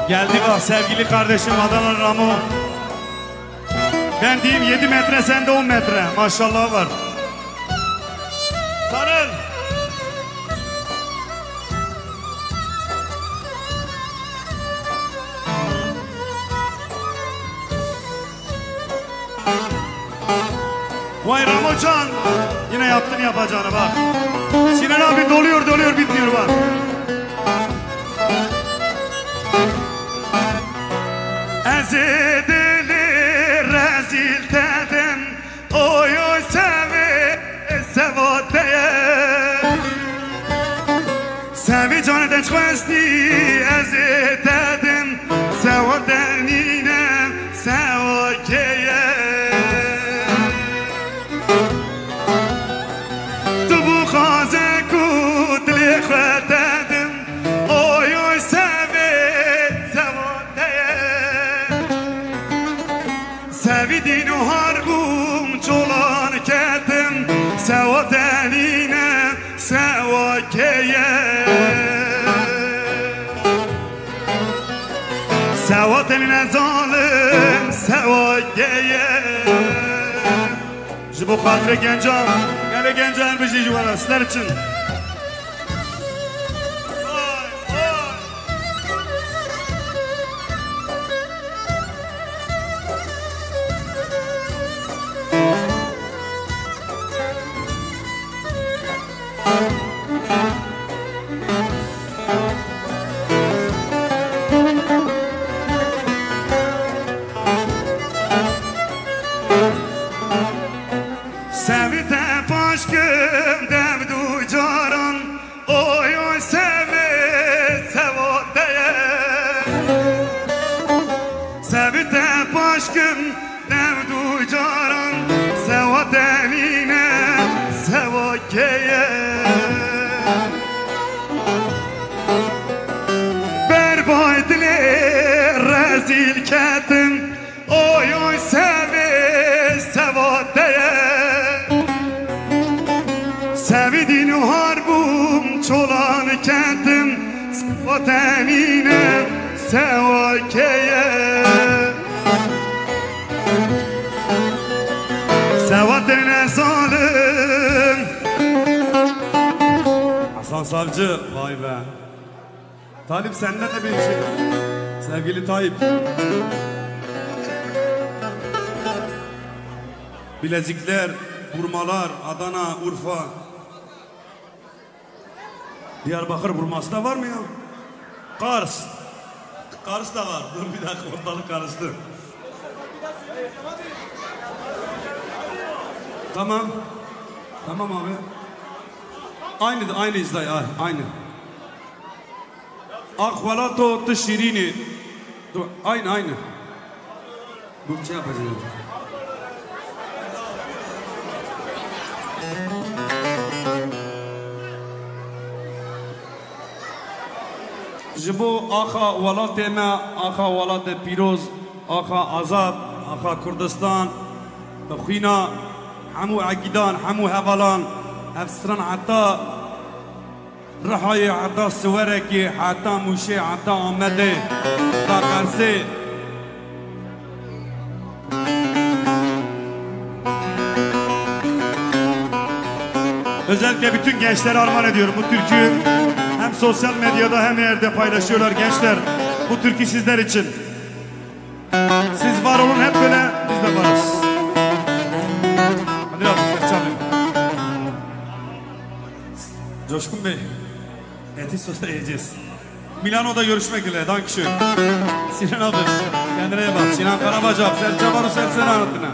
Geldi bak sevgili kardeşim Adana Ramo. Ben diyeyim yedi metre, sen de on metre. Maşallah var. Sarıl. Vay Ramocan, yine yaptın yapacağını bak. Sinan abi doluyor, doluyor, bitmiyor bak. Ez ê dilê rezîl te dim, oy oy sevê sevote ye. Sevî canê te çi xwestî, ez ê te dim, sevote nîne, sevoke ye. Tu bû xaze ku dilê xwe te dim, oy oy sevê sevote ye. Sevî dîn û har bûm, çolan ketim, sewa tenîne, sewa keye. Sewa tenîne zalim, sewa keye. Ji bo xatirê gencan, gelê gencan bijî ji we re, siler çin. Sevî te paşkim dev du caran, oy oy sevê sewa te ye. Sevî te paşkim dev du caran, sewa te nîne, sewa keye. Berbay dilê rezîl ketim, oy oy sevê sewa te ye. Sevî dîn û har bûm, çolan ketim, sewa tenîne, sewa keye. Sewa tenîne zalim. Hasan Savcı, vay be. Talip, senden de bir şey. Sevgili Tayyip. Bilezikler, burmalar, Adana, Urfa. Diyarbakır burması da var mı ya? Kars. Karış da var. Dur bir dakika, ortalık karıştı. Tamam. Tamam abi. Aynı, aynı izlay, ay-, aynı. Ax welato tu şîrînî. Dur, aynı, aynı. Bu şey yapacağım. Ji bo axa welatê me, axa welatê pîroz, axa azad, axa Kurdistan, bi xwîna hemû egîdan, hemû hevalan, ev stran heta Rihayê, heta Siwerekê, heta Mûşê, heta Amedê, heta Qersê. Özellikle bütün gençlere armağan ediyorum. Bu türküyü hem sosyal medyada hem her yerde paylaşıyorlar. Gençler, bu türkü sizler için. Siz var olun, hep böyle biz de varız. Hadi abi, ses çalın. Coşkun Bey, eti sosa yiyeceğiz. Milano'da görüşmek dileğiyle. Dankeschön. Sinan abi, kendine iyi bak. Sinan Karabacak, Serçe Baru, Serçe Anıtına.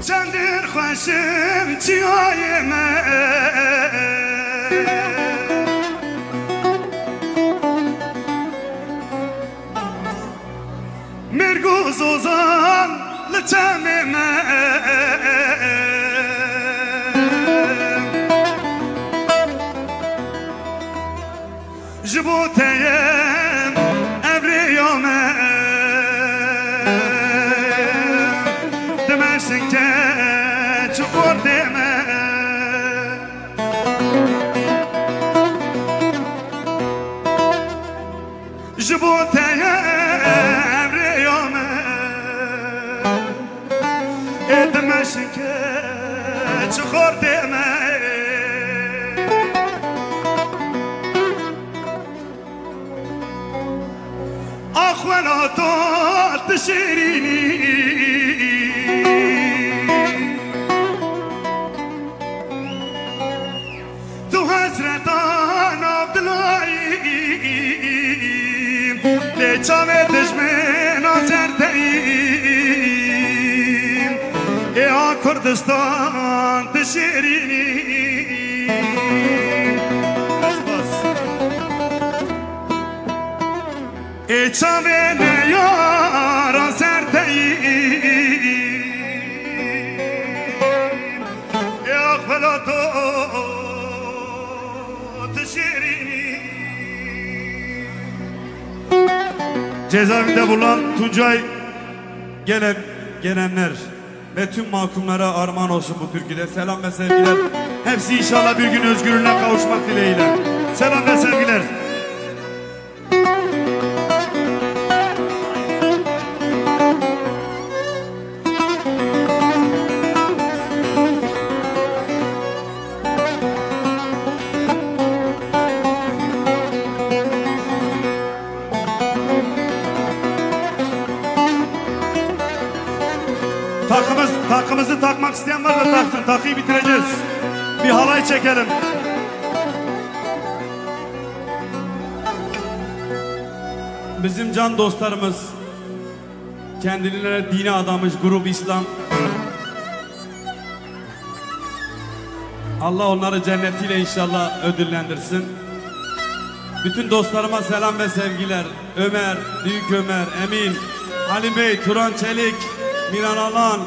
Çendir xweşim çiyayê me. Mêrg û zozan li çemê me. Ji bo te ye ev rêya me. Dimeşike çi xortê me. Ji bo te ye ev rêya me. Ê dimeşike çi xortê me. Ax welato tu şêrînî. Tu hezreta nav dilayî, lê çavê dijmêna ser teyî. Ê a Kurdistan tu şêrînî. Bas, bas. Ê çavê neyara ser teyî. Ê axwela to tu şêrînî. Cezaevinde bulunan Tuncay gelen, gelenler ve tüm mahkumlara armağan olsun bu türküde. Selam ve sevgiler. Hepsi inşallah bir gün özgürlüğüne kavuşmak dileğiyle. Selam ve sevgiler. Takımız, takımızı takmak isteyen var da taksın. Takıyı bitireceğiz. Bir halay çekelim. Bizim can dostlarımız, kendilerine dini adamış grup İslam. Allah onları cennetiyle inşallah ödüllendirsin. Bütün dostlarıma selam ve sevgiler. Ömer, Büyük Ömer, Emin, Halim Bey, Turan Çelik, Miran Alan,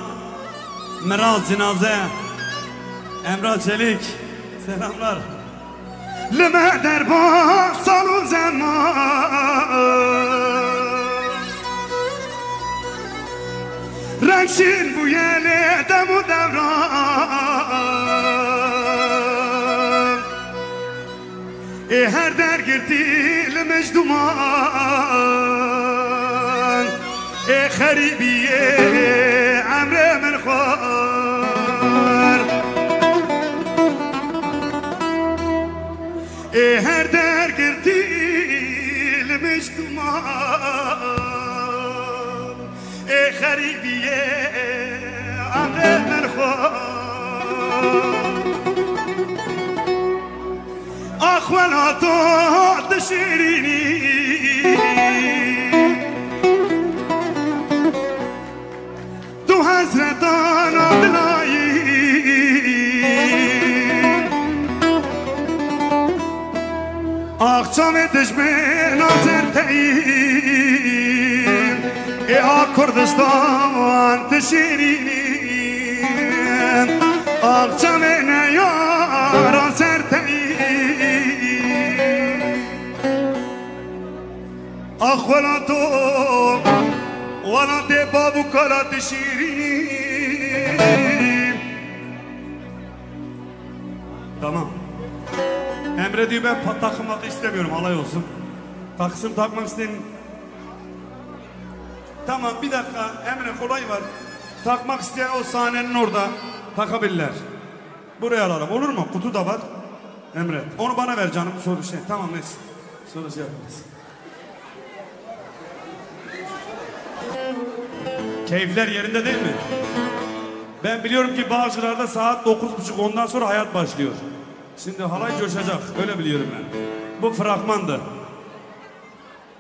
Miraz Cinaze, Emrah Çelik. Selamlar. Li me derba sal û zeman, rengşîn bûye lê dem û dewran. Ê her der girtî li mij duman. Ê xerîbiyê emrê min xwar. Ê her dergirtî li mij duman. Ê xerîbiyê emrê min xwar. Ax welato dişirînî. Tu hezretan a dilayî. Ax çavê dijmêna ser teyî. Ê a Kurdistan tu şirînî. Ax çavê neyara ser teyî. Ax welato, welatê bab û kala tu şirînî. Tamam. Emre diyor, ben pa-, takım adı istemiyorum, alay olsun. Taksim takmak isteyen. Tamam, bir dakika, Emre, kolay var. Takmak isteyen o sahnenin orada takabilirler. Buraya alalım, olur mu? Kutu da var. Emre, onu bana ver canım, soru şey. Tamam, neyse. Sonra şey yaparız. Keyifler yerinde değil mi? Ben biliyorum ki Bağcılar'da saat dokuz buçuk, ondan sonra hayat başlıyor. Şimdi halay coşacak, öyle biliyorum ben. Bu fragmandı.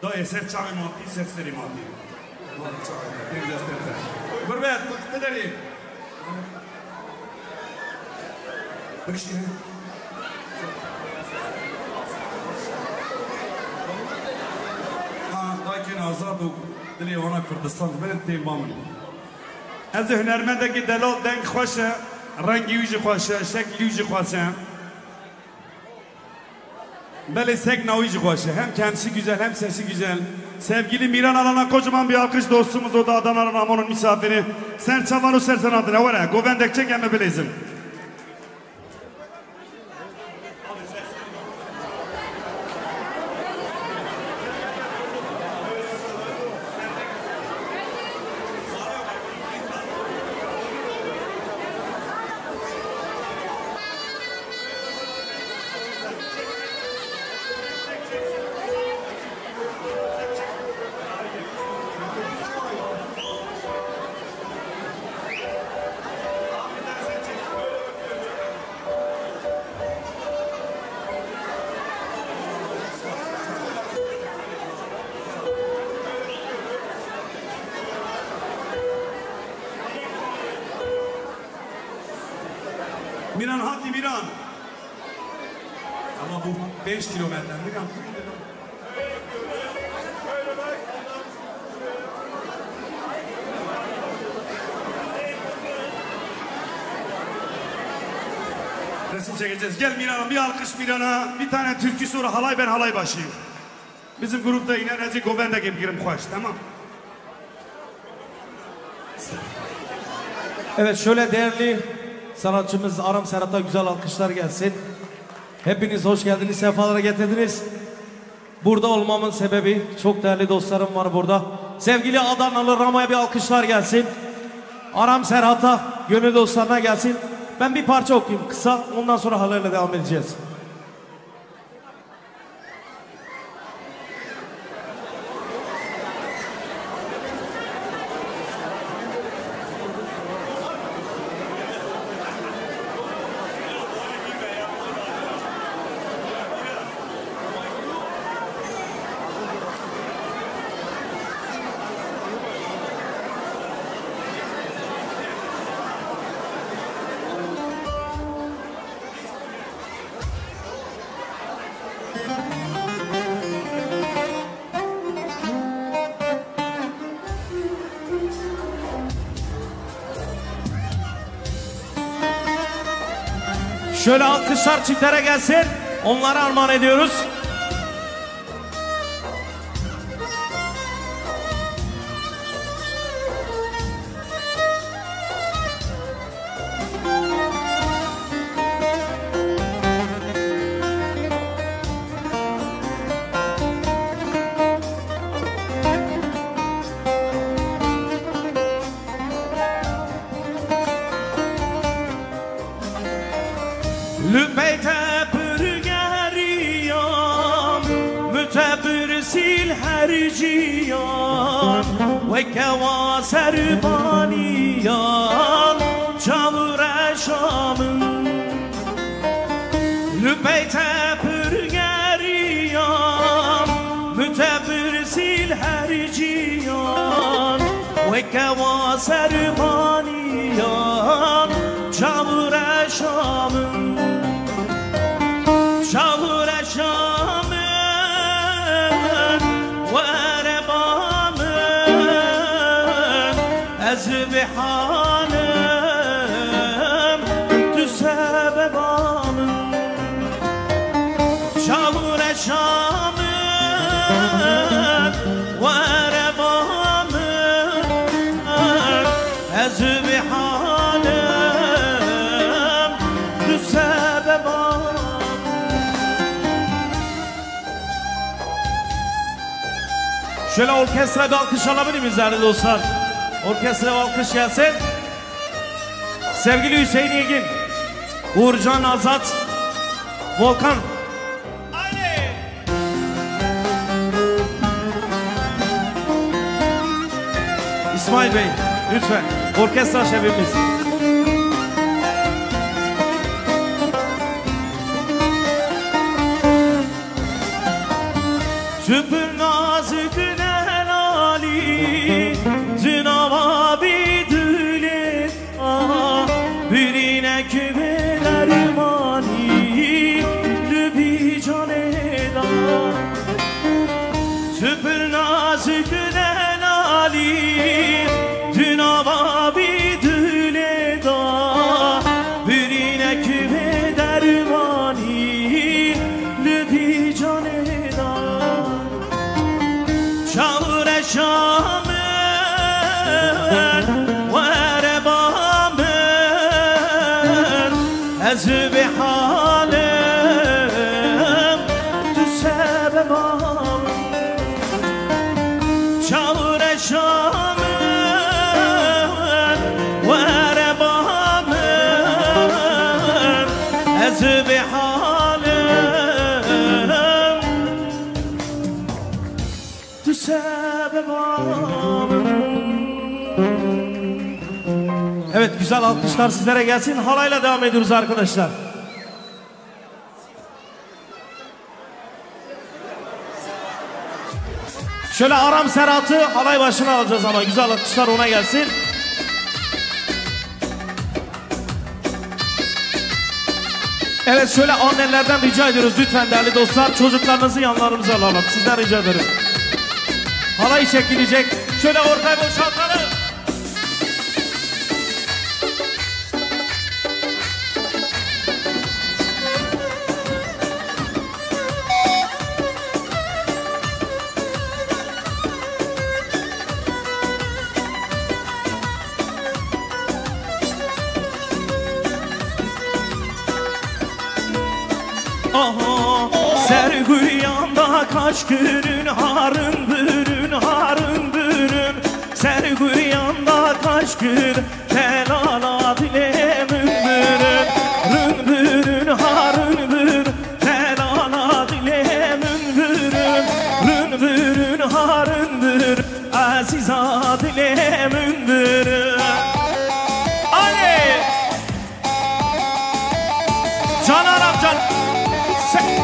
Da eser çağı matî, ser serî matî. Gurbet, tu derî. Bikşîne. Ha, dayikên azad û dilê wana Kurdistan dibin, tên ba min. Ez ê hunermendekî delal, deng xweş e, rengî wî jî xweş e, şeklî wî jî xweş e. Belê, sekna wî jî xweş e. Hem kendisi güzel, hem sesi güzel. Sevgili Miran Alana, kocaman bir alkış dostumuz, o da Adana'nın Amon'un misafiri. Ser çavan û ser senatine, were, govendek çek, em ê bilêzin. Miran hatî, Miran. Ama bu beş kilometre, Miran. Resim çekeceğiz. Gel Miran'a, bir alkış Miran'a. Bir tane türkü, sonra halay, ben halay başlayayım. Bizim grupta inen ez ê govendekê bigirim xweş, tamam. Evet, şöyle değerli sanatçımız Aram Serhat'a güzel alkışlar gelsin. Hepiniz hoş geldiniz, sefalara getirdiniz. Burada olmamın sebebi, çok değerli dostlarım var burada. Sevgili Adanalı Ramo'ya bir alkışlar gelsin. Aram Serhat'a, gönül dostlarına gelsin. Ben bir parça okuyayım kısa, ondan sonra halayla devam edeceğiz. Şöyle alkışlar çiftlere gelsin. Onlara armağan ediyoruz. Li pey te pir geriyam, min te pirsî li her ciyan, weke wa serbaniyan, çav û reşa min. Li pey te pir geriyam, min te pirsî li her ciyan, weke wa serbaniyan, çav û reşa min. Çav û reşa min, were ba min, ez bêhal im, tu sebeba min. Çav û reşa min, were ba min, ez bêhal im, tu sebeba min. Şöyle orkestra bir alkış alabilir miyiz değerli dostlar? Orkestra bir alkış gelsin. Sevgili Hüseyin Yegin, Uğurcan Azat, Volkan. Haydi. İsmail Bey, lütfen. Orkestra şefimiz. Tu pir nazik û delalî, tu nava vî dilê da, birînek bê dermanî li vî canê da. Tu pir nazik û delalî, tu nava vî dilê da, birînek bê dermanî li vî canê da. Çav û reşa min, were ba min, ez bêhal im, tu sebeba min. Çav û reşa min, were ba min, ez bêhal im, tu sebeba min. Evet, güzel alkışlar sizlere gelsin. Halayla devam ediyoruz arkadaşlar. Şöyle Aram Serhat'ı halay başına alacağız ama güzel alkışlar ona gelsin. Evet, şöyle annelerden rica ediyoruz lütfen değerli dostlar, çocuklarınızı yanlarımıza alalım. Sizden rica ederim. Halay çekilecek. Şöyle ortayı boşaltalım. Aha, serguyan da kaç günün harın bürün, harın bürün. Serguyan da kaç gün delala dilê min bürün, rün bürün, harın bürün. Delala dilê min bürün, rün bürün, harın bürün. Ezîza dilê min bürün. Alê! Canan amcan. Se-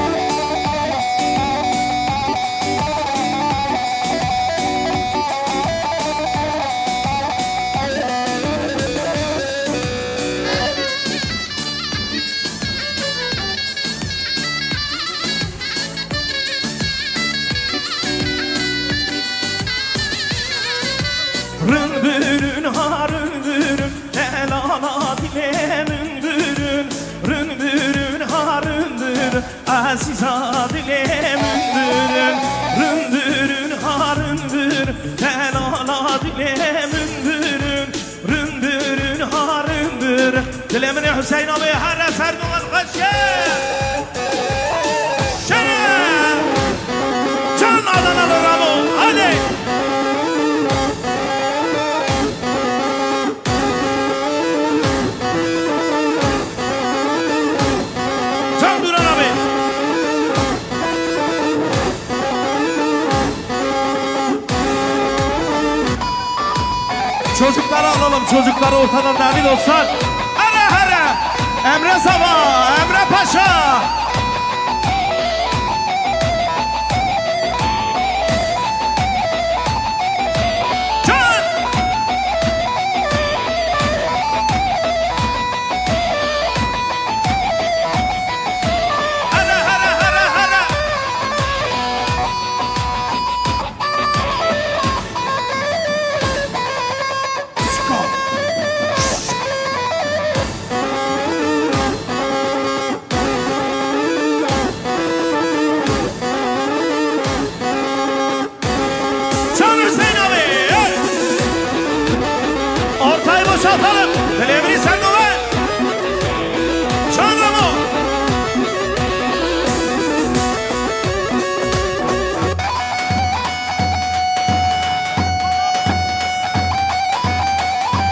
Rün bürün ha rün bürün, delala dilê min bürün. Rün bürün ha rün bürün, ezîza dilê min bürün. Rün bürün ha rün bürün, delala dilê min bürün. Rün bürün ha rün bürün. Dilê min ê Hüseyin abi her re ser duman xweş e. Şere. Can Adanalı Ramo. Hadi. Alalım çocukları ortadan değerli dostlar. Hara hara. Emre Saba, Emre Paşa. Can. Hara hara hara hara. Çağır Hüseyin abi. Ortayı boşaltalım. Delevri sen de ver. Çağır ama.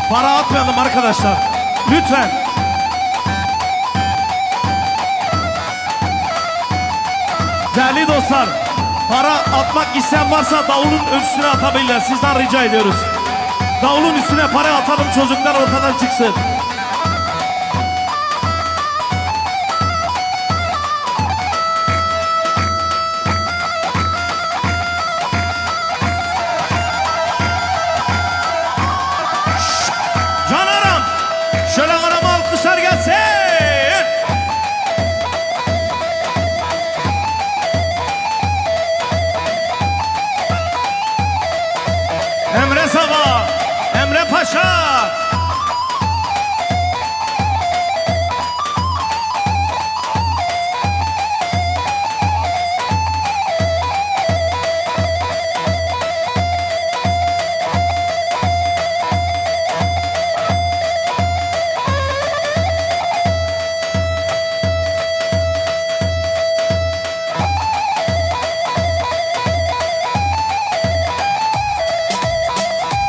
Para atmayalım arkadaşlar. Lütfen. Değerli dostlar, para atmak isteyen varsa davulun üstüne atabilirler. Sizden rica ediyoruz. Davulun üstüne para atalım, çocuklar ortadan çıksın. Can Aram, şöyle arama alkışlar gelsin. Emre Saba, Emre Paşa.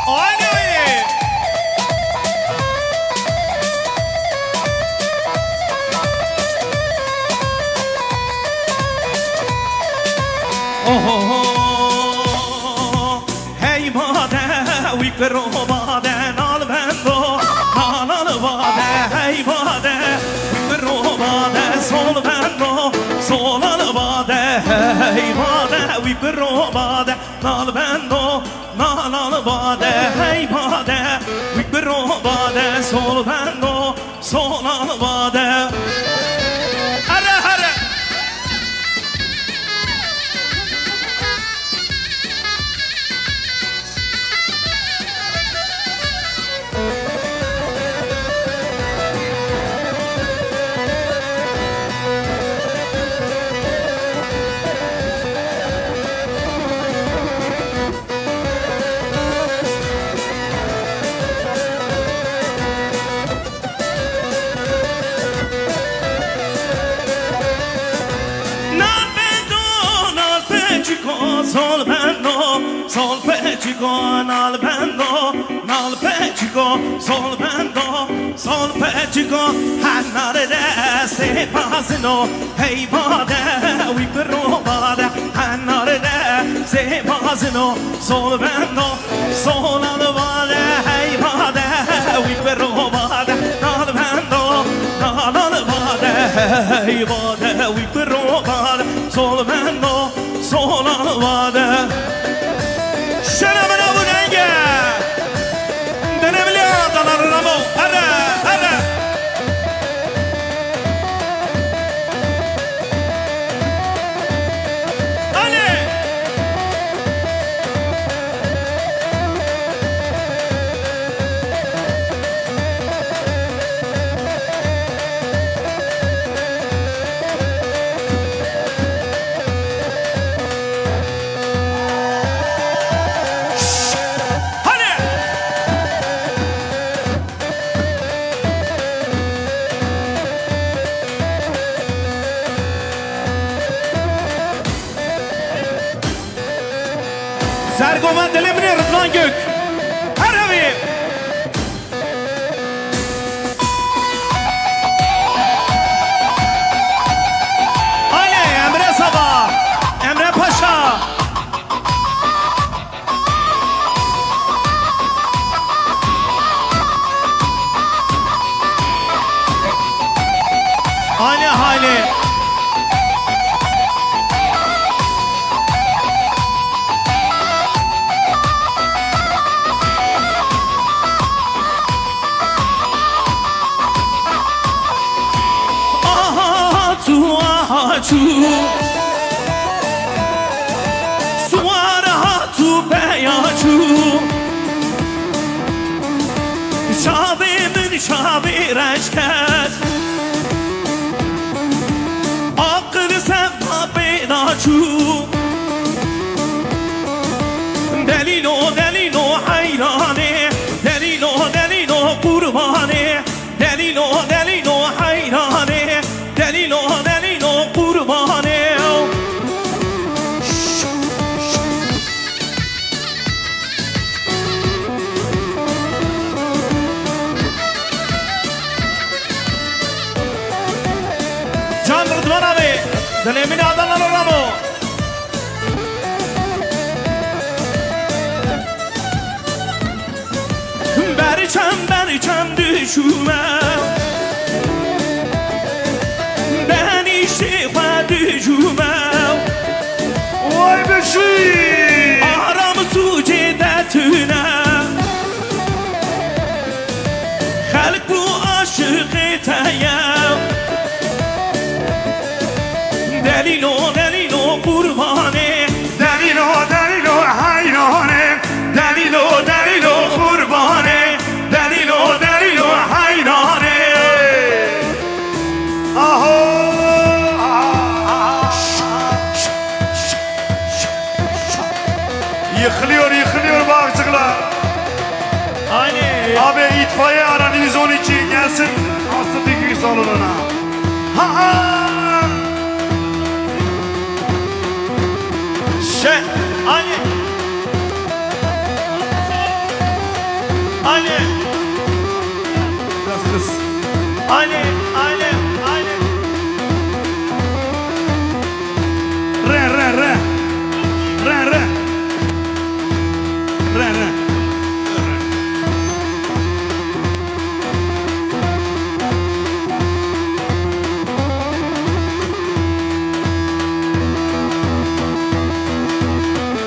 Aynı öyle. Oho. Hey bade, wî piro bade, nal bendo, nal al bade, hey bade, wî piro bade, sol bendo, sol al bade, hey bade, wî piro bade, nal bendo, nal al bade, hey bade, wî piro bade, sol bendo, sol al bade. Here, here. Nal bendo, nal peçiko, sol bendo, sol peçiko, nal bendo, nal peçiko, sol bendo, sol peçiko, henar de sê bazino, hey bade, wî piro bade, henar de sê bazino, sol bendo, sol al bade, hey bade, wî piro bade, nal bendo, nal al bade, hey bade, wî piro bade, sol bendo, sol al bade. Şeremine bu denge. Denemli adalar Ramo. Here, here. Allez. Hadi! Sergo me dilê min ê Ridvan Gök. Her hevî. Alê Emre Saba, Emre Paşa. Çû, siwar hat û peya çû. Çavê min çavê reş ket. Aqil sevda pê naçû. Delîlo, delîlo heyranê. Delîlo, delîlo qurbanê. Delîlo, delîlo heyranê, delîlo, delîlo qurbanê. Can Ridvan abi, dilê min Adana lo ramo. Berçem berçem dişûme, benîştê xwe dijûme. Way bijî! Aram sûcê de tune, xelk bû aşiqê te ye. Delîlo, delîlo qurbanê. Delîlo, delîlo heyranê. Delîlo, delîlo qurbanê. Delîlo, delîlo heyranê. Aho! Yıkılıyor, yıkılıyor bağcıklar. Aynen. Abi itfaiye aranı yüz on iki gelsin. Aslı Dikri salonuna. Ha ha. Şey, Ali. Ali. Biraz kız. Ali, Ali, Ali. Re, re, re. Re, re. Re, re.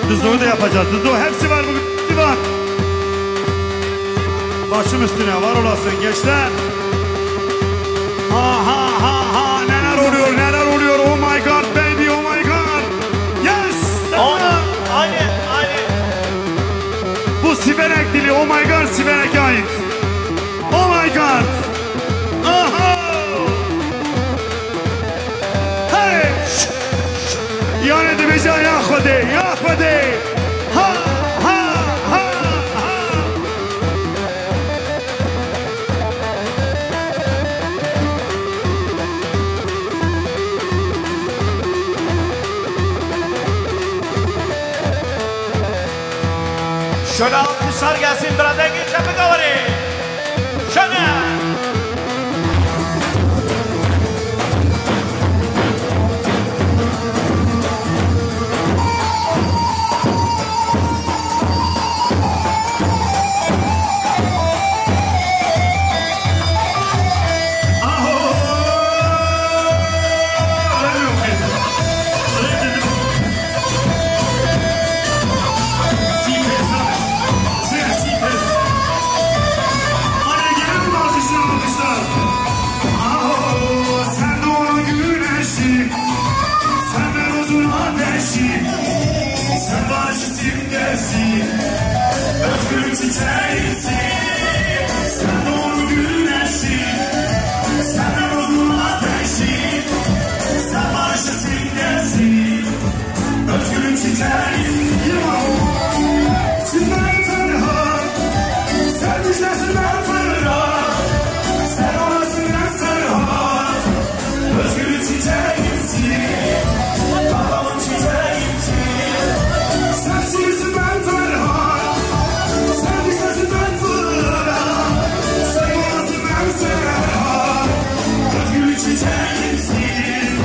Dizo'yu da yapacağız. Dizo hepsi var bugün. Hepsi var. Başım üstüne, var olasın gençler. Ha ha ha ha, neler oluyor, neler oluyor. Oh my God baby, oh my God. Yes. Aynen, aynen, aynen. Bu Siverek dili, oh my God, Siverek'e ait. Oh my God. Aha. Hey. Yani dibêje ya Xwedê, ya Xwedê. Ha, ha, ha, ha. Şöyle alkışlar gelsin, biraz da geçen bir kavarı. Şöyle. Sen de rozun ateşi, sen barışın simgesi, özgür çiçeğimsin. Sen doğru güneşi, sen de rozun ateşi, sen barışın simgesi, özgür çiçeğimsin. Yılmaz, şimdi ben Ferhat, sen düşlersin ben Ferhat, sen olasın ben Ferhat. Özgür çiçeğimsin, babamın çiçeğimsin. Sensiz ben Ferhat, sen düşlersin ben Fırat, sen olasın ben Ferhat. Özgür çiçeğimsin,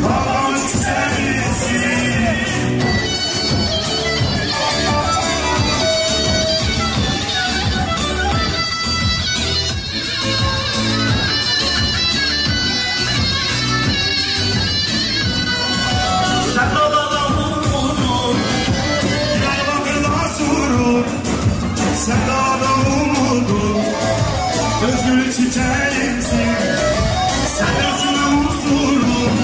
babamın çiçeğimsin. Sen dağda umudum, özgür çiçeğimsin. Sen yazına huzurum,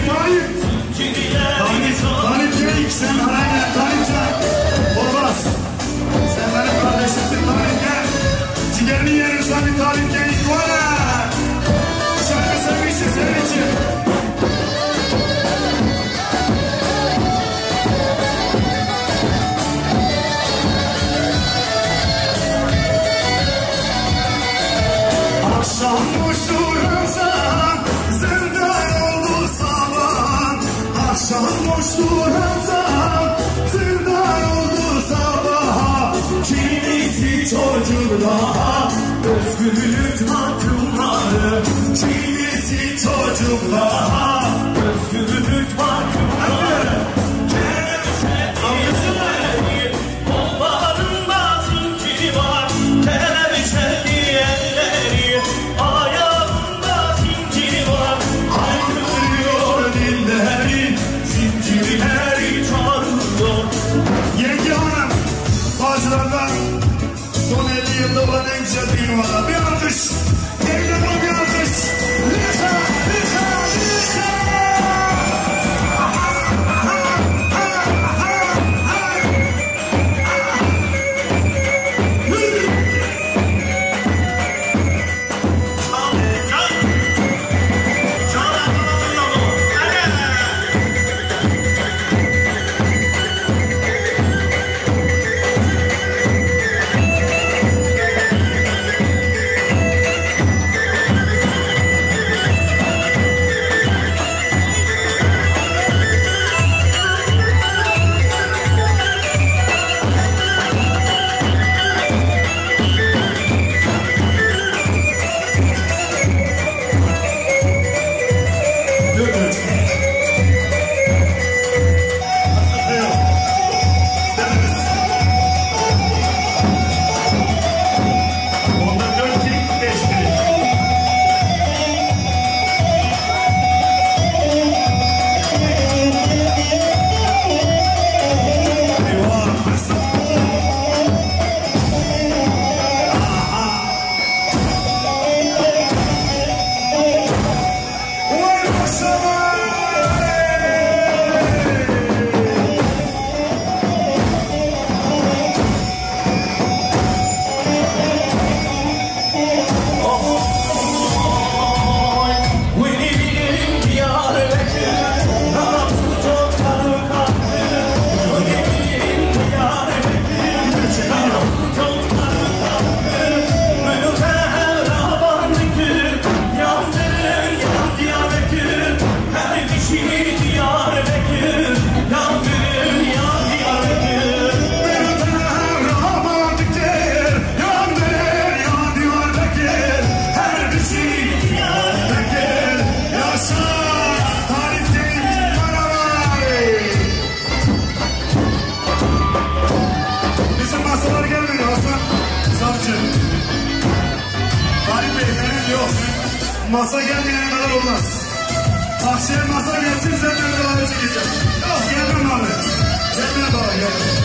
Talip, Talip Cenk, sen aynen Talip Cenk. Olmaz. Sen benim kardeşimsin Talip, gel. Ciğerini yerim seni Talip, gel. Valla. Şarkı sevmişsin senin için. Akşam koşturansa zindar oldu sabah. Akşam koşturansa zindar oldu sabaha. Kimisi çocuk daha özgürlük mahkumları. Kimisi çocuk daha özgürlük mahkumları. Kollarında zinciri var, kelepçeli elleri, ayağında zinciri var. Haykırıyor dilleri, zincirleri çağırıyor. Yenge Hanım, Bağcılar'da son elli yılda olan en güzel düğünü var. Bir alkış. Yayınlarıma bir alkış. Lisa, Lisa, Lisa. Bizim masalar gelmedi Hasan Savcı. Talip Bey, benim yok. Masa gelmeyene kadar olmaz. Bahçeye masa gelsin, sen de beraber çekeceğim. Yok, gelmem abi. Gelmem baba, gelmem.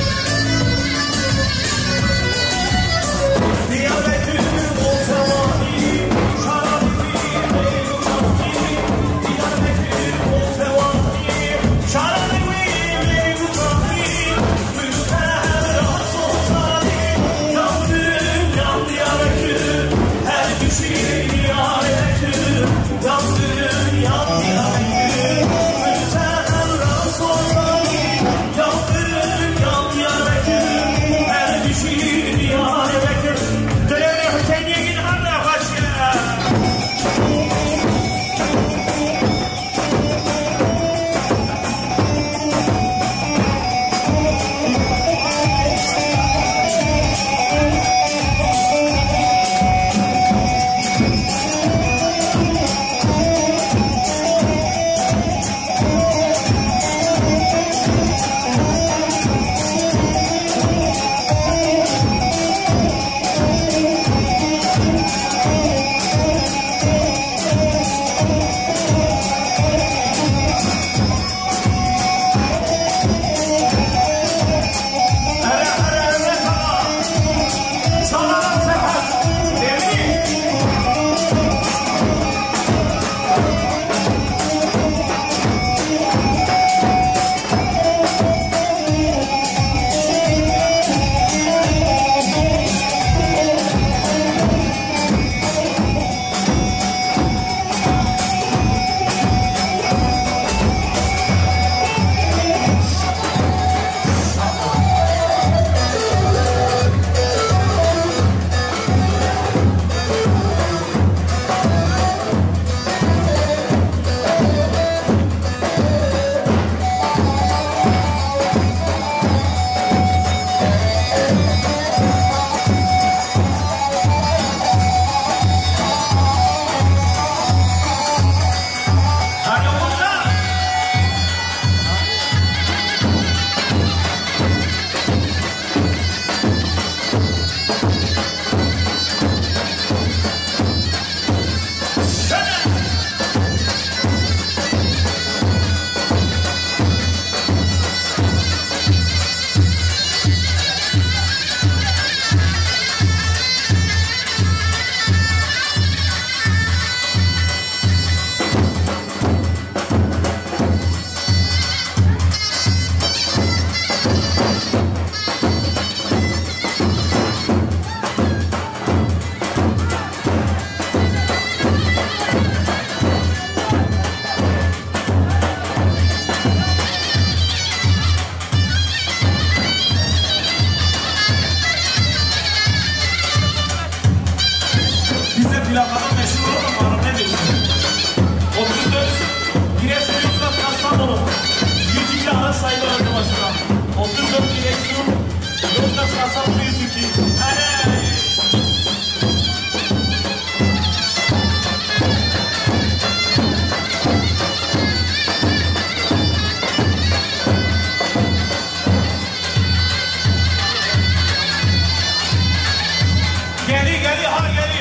Gelî, gelî, ha gelî.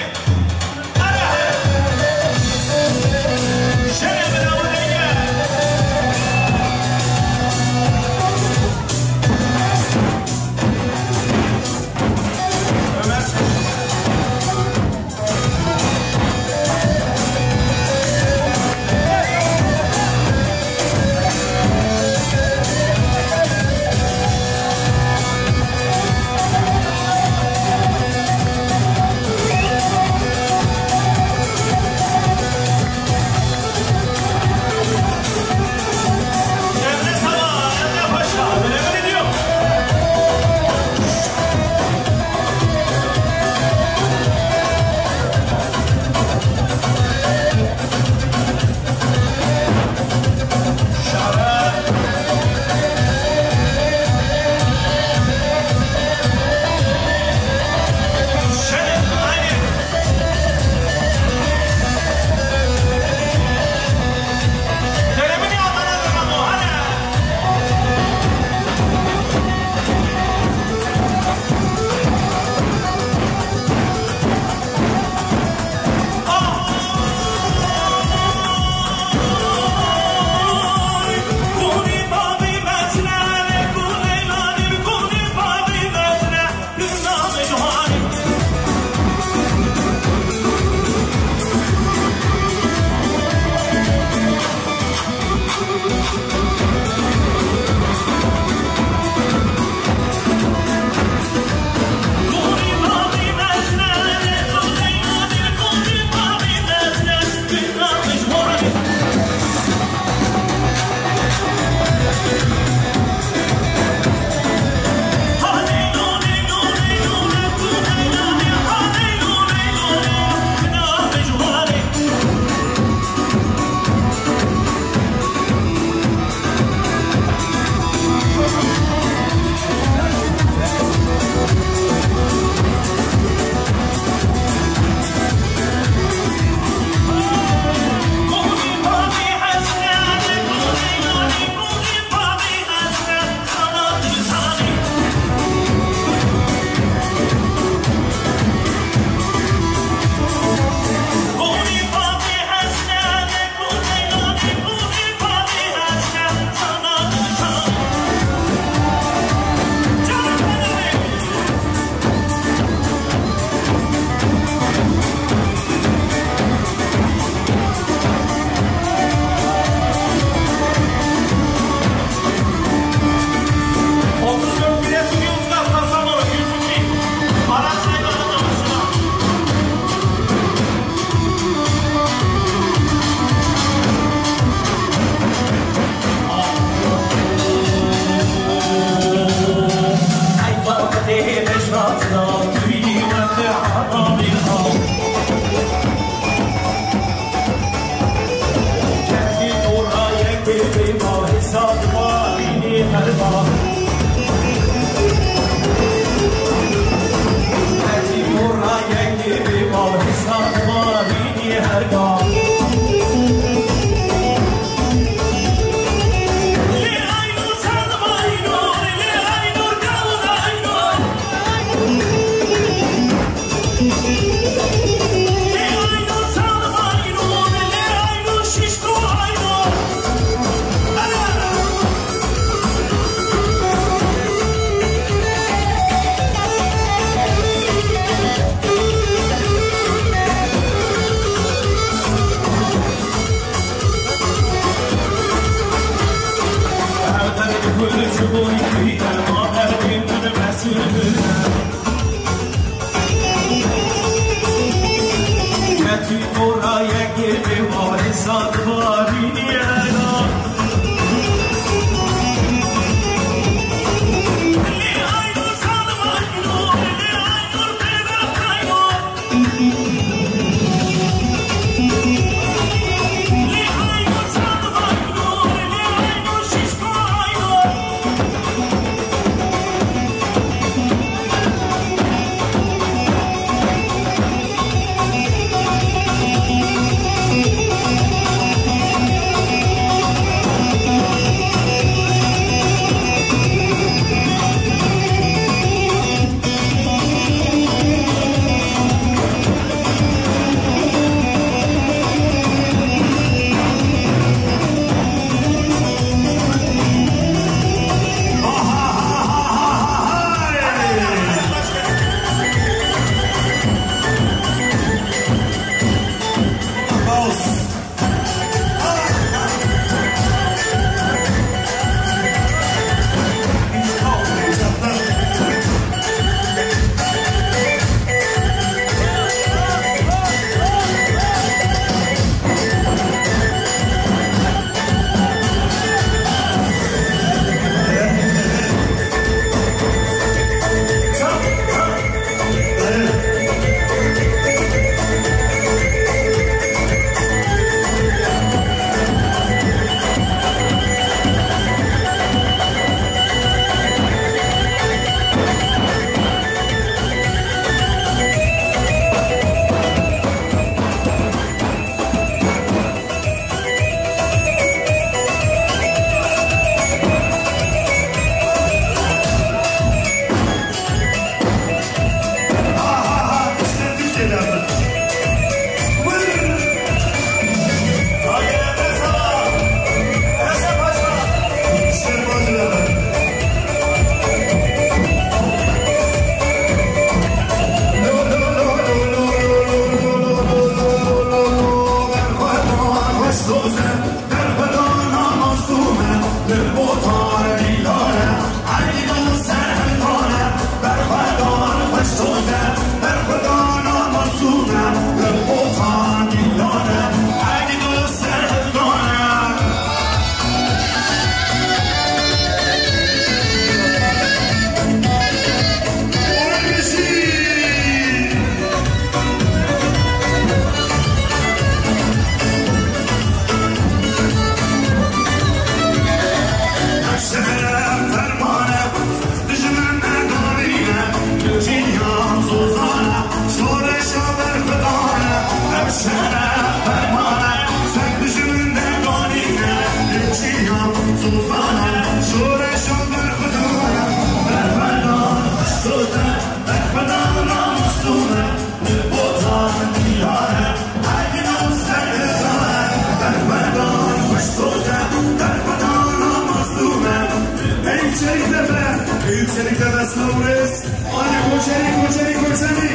Koçerî tebessum rêz. Hadi Koçerî, Koçerî, Koçerî.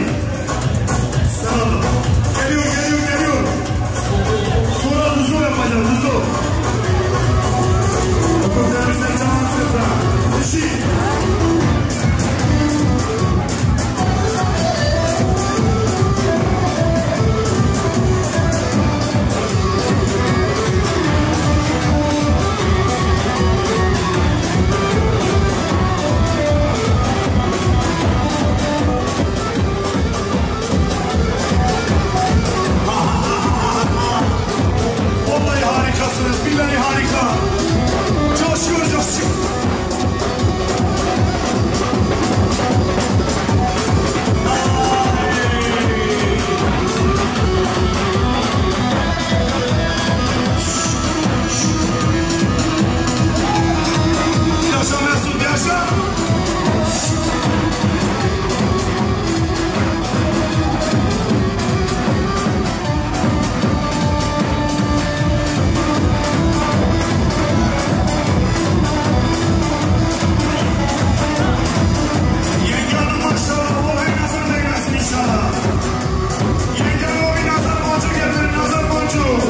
Sağ olun. Geliyor, geliyor, geliyor. Sonra düz o yapacağız, düz o. Hukuk devleti sen çağır sesler. Işık. Vallahi harikasınız, billahi harika. Coşuyor, coşuyor. Yaşa Mesut, yaşa. Yenge Hanım maşallah, Allah en hazır değmesin inşallah. Yenge Hanım, Nazar Boncuk geldi, Nazar Boncuk.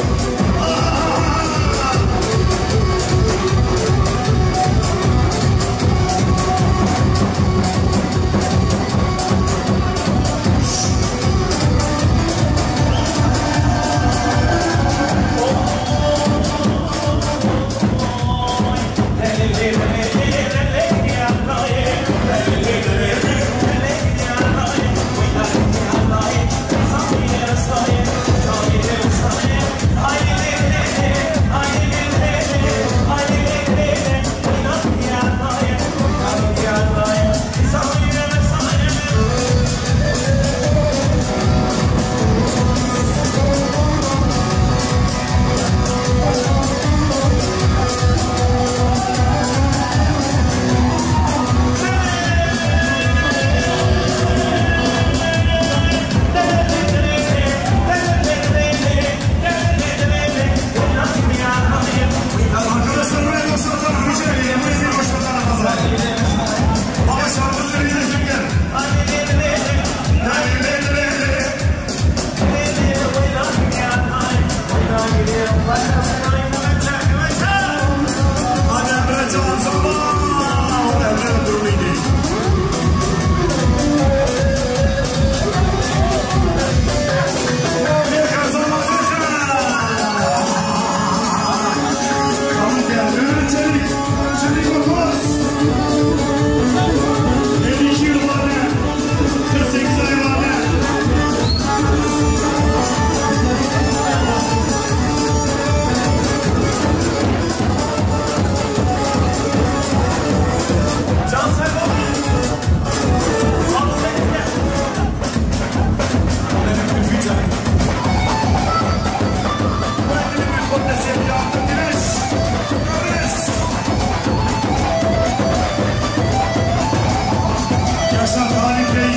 Yaşa Galip Bey.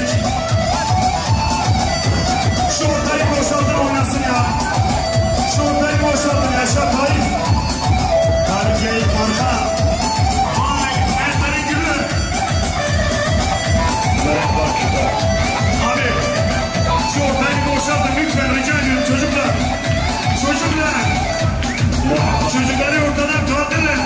Şu ortayı boşaltın oynasın ya. Şu ortayı boşaltın, Yaşar Tayyip. Tayyip Bey, arka. Vay, Ertan'ın gülü. Merhaba. Abi, şu ortayı boşaltın lütfen, rica ediyorum çocuklar. Çocuklar. Çocukları ortadan kaldırın.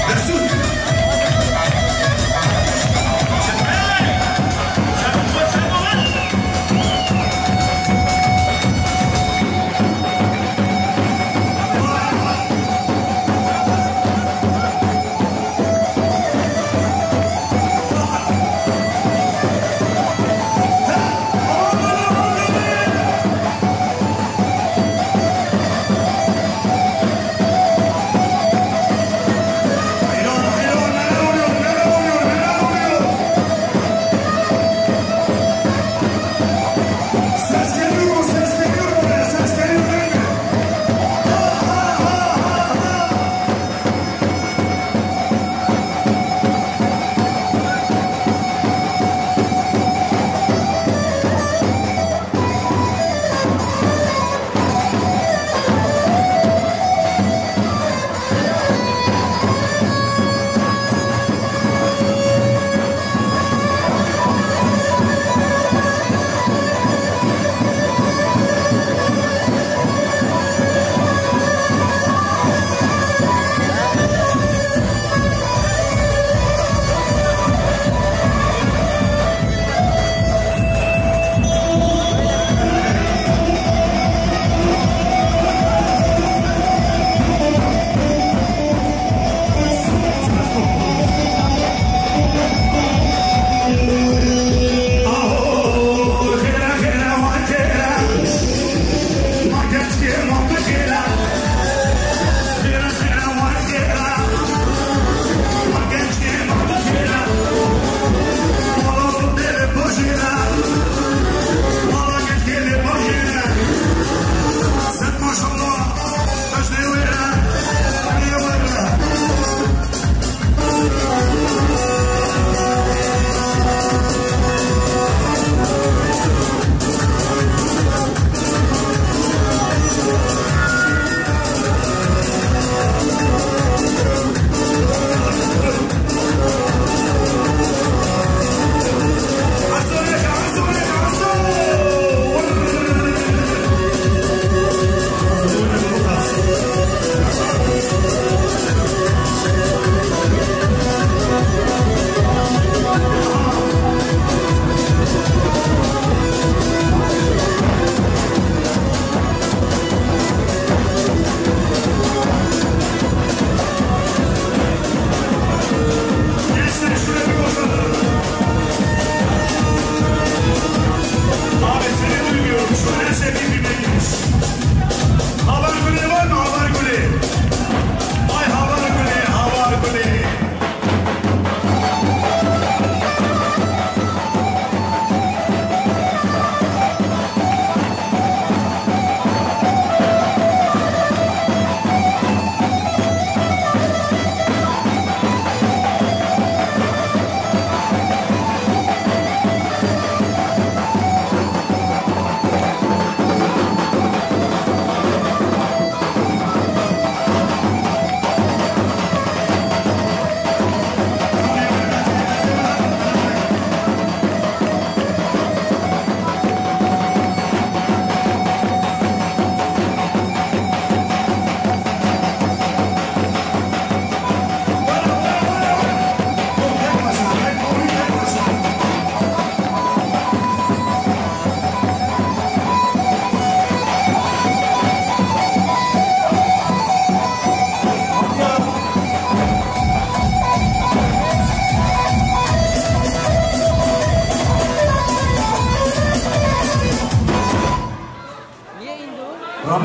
Mesut.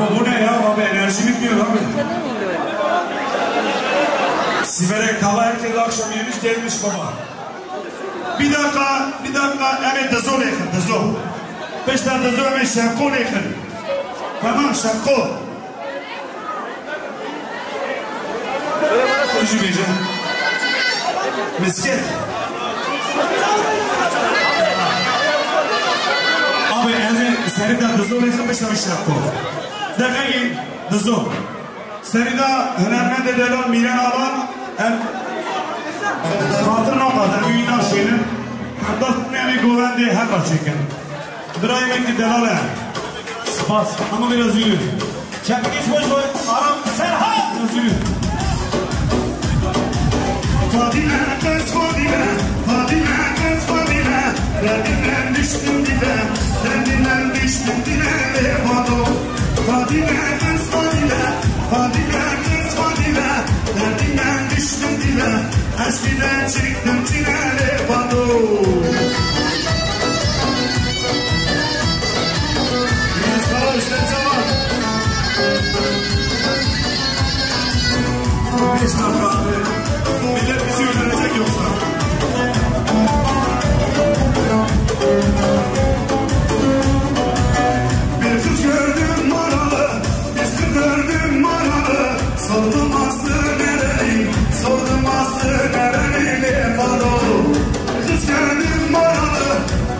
Bu ne ya abi, enerji bitmiyor abi. Siverek tava, herkes akşam yemiş gelmiş baba. Bir dakika, bir dakika, evet, dizo lêxin, dizo. Pişta dizo, evet, şevko lêxin. Tamam, şevko. Tu jî bêje. Misket. Abi, ez ê serî de dizo lêxim, bişa şevko. Deqekî dizo. Serî de hunermendê delal Mîran Alan, em xatir naxwazin, em wî naşînin. Heta stûnê em ê govendê hev çêkin. Birayê me ki delal e. Spas. Ama biraz yürü. Çekiliş boş boş. Aram Serhat. Biraz yürü. Fadime, kız Fadime, Fadime, kız Fadime. Derdinden düştüm dile, derdinden düştüm dile, ey Fado. Fadime, kız Fadime, Fadime, kız Fadime. Derdinden düştüm dile, aşkından çıktım çile, ey Fado. Biraz daha üstten zaman. Beş dakika abi. Millet bizi öldürecek yoksa. Bir kız gördüm maralı, bir kız gördüm maralı. Sordum aslı nereli, sordum aslı nereli, ne Fado. Kız geldim maralı,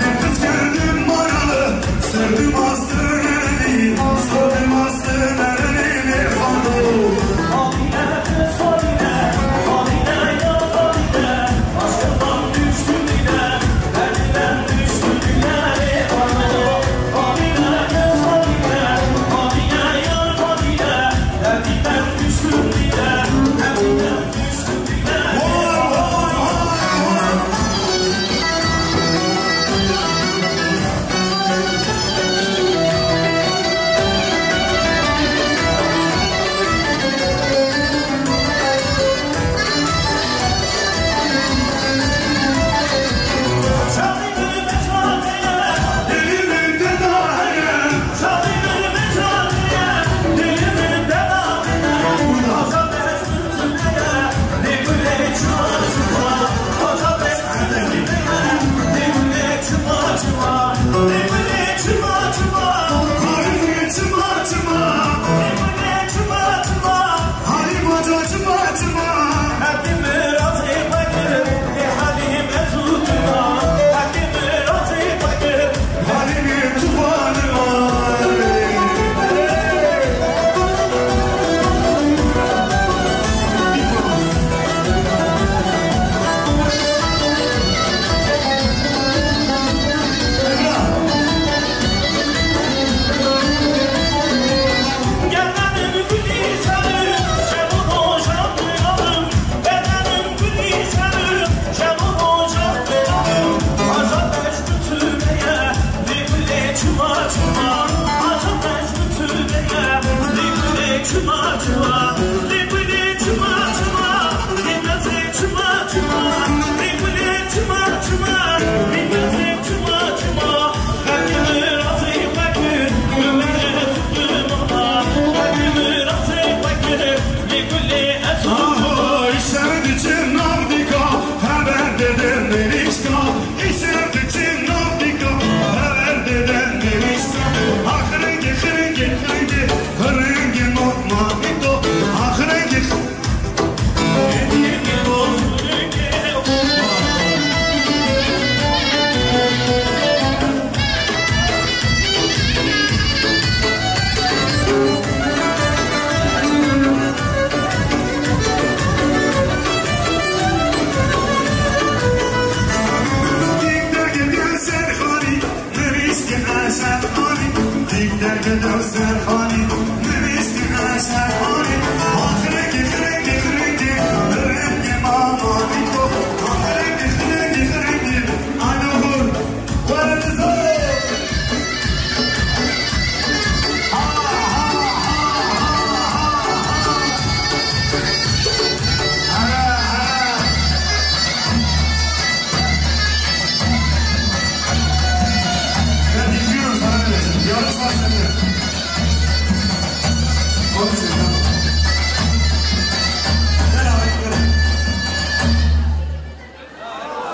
bir kız geldim maralı. Sordum aslı nereli, sordum aslı nereli, ne Fado.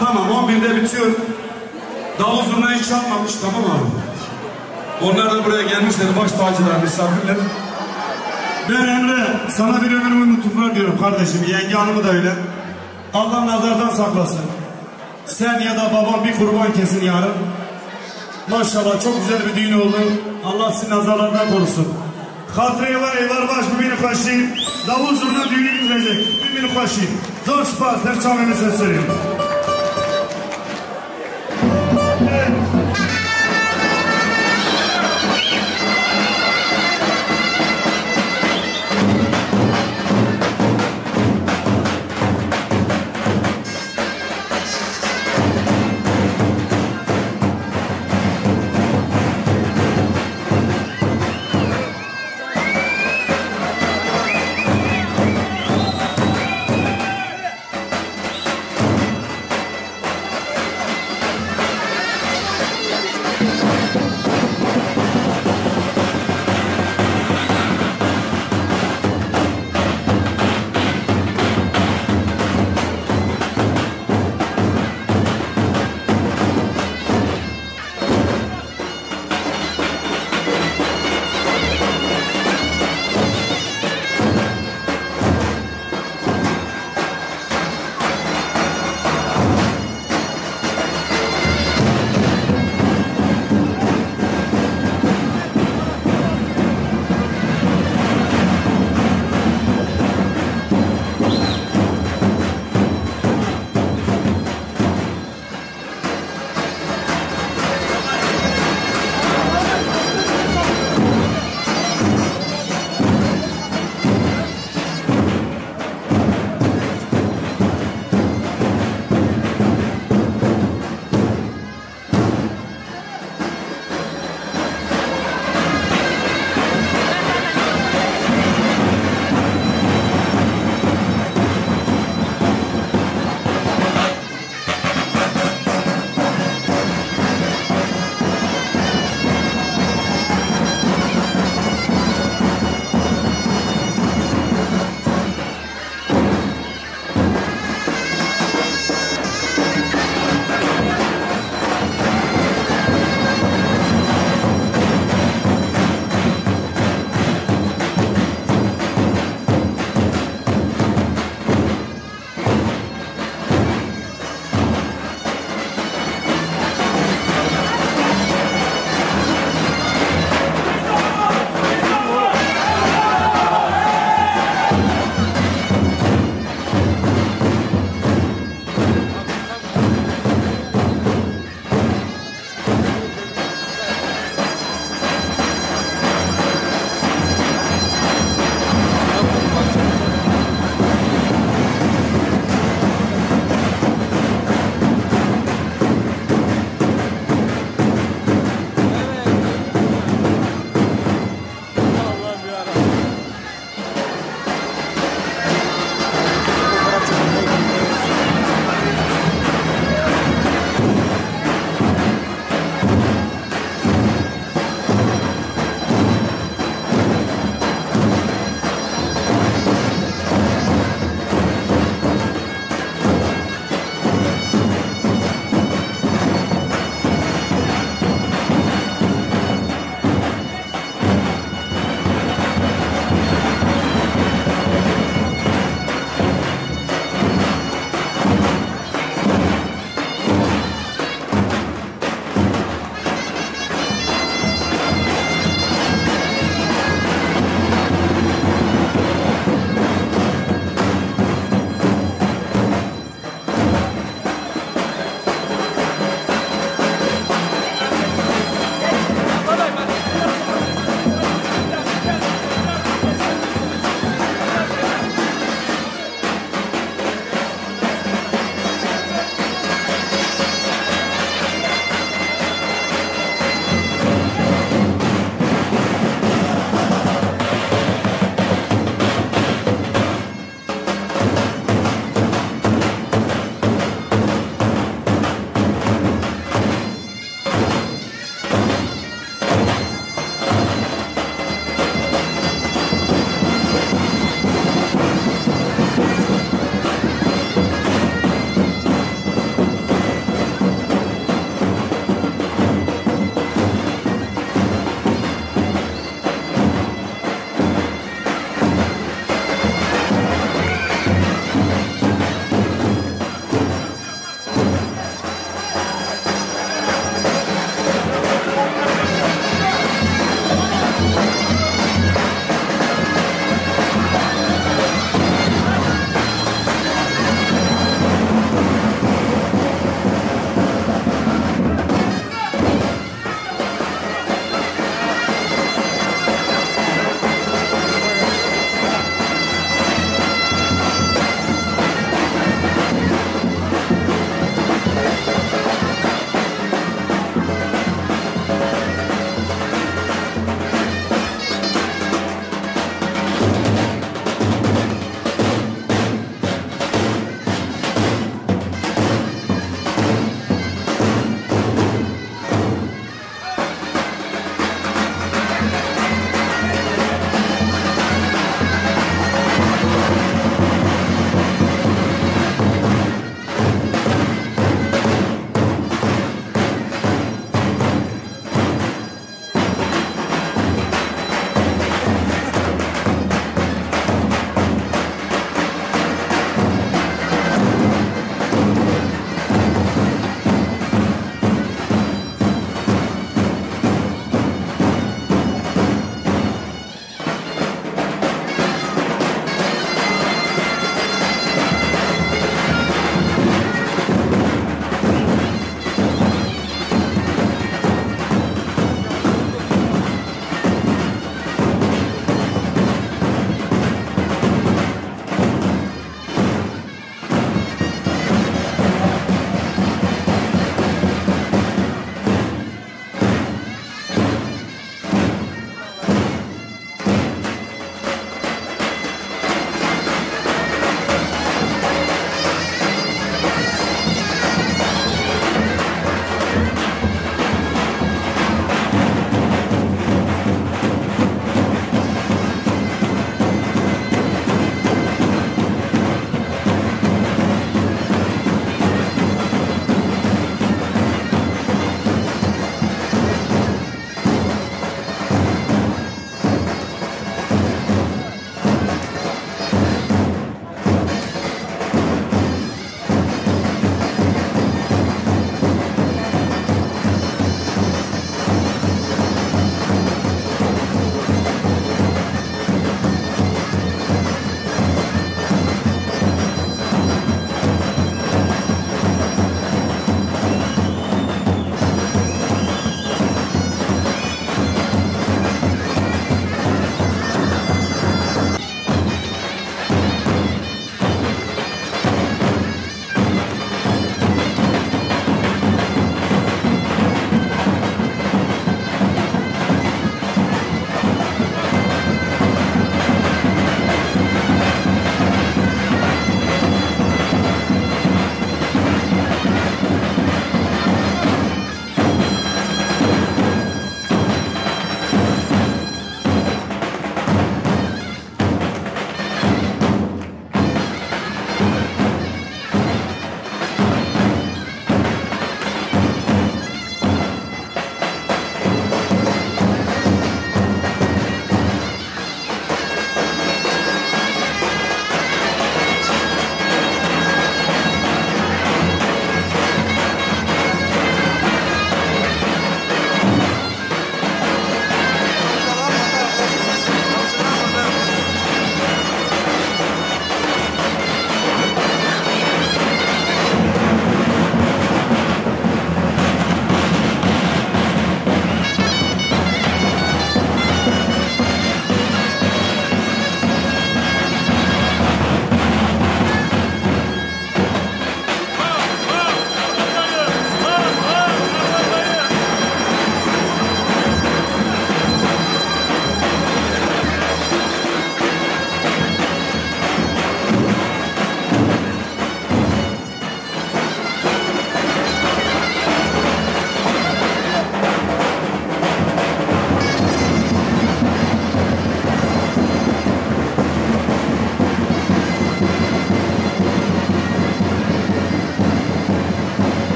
Tamam, on birde bitiyor. Davul zurna hiç çalmamış, tamam abi. Onlar da buraya gelmişler, baş tacılar, misafirler. Ben Emre, sana bir ömür mutluluklar diyorum kardeşim. Yenge hanımı da öyle. Allah nazardan saklasın. Sen ya da babam bir kurban kesin yarın. Maşallah, çok güzel bir düğün oldu. Allah sizi nazarlardan korusun. Xatirê we êvar baş, bibînin xweşî. Davul zurna düğünü bitirecek. Bibînin xweşî. Zor spas, her çavê min ser serê.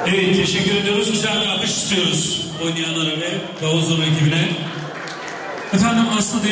Evet, teşekkür ediyoruz. Güzel bir alkış istiyoruz oynayanlara ve Davul Zurna ekibine. Efendim, Aslı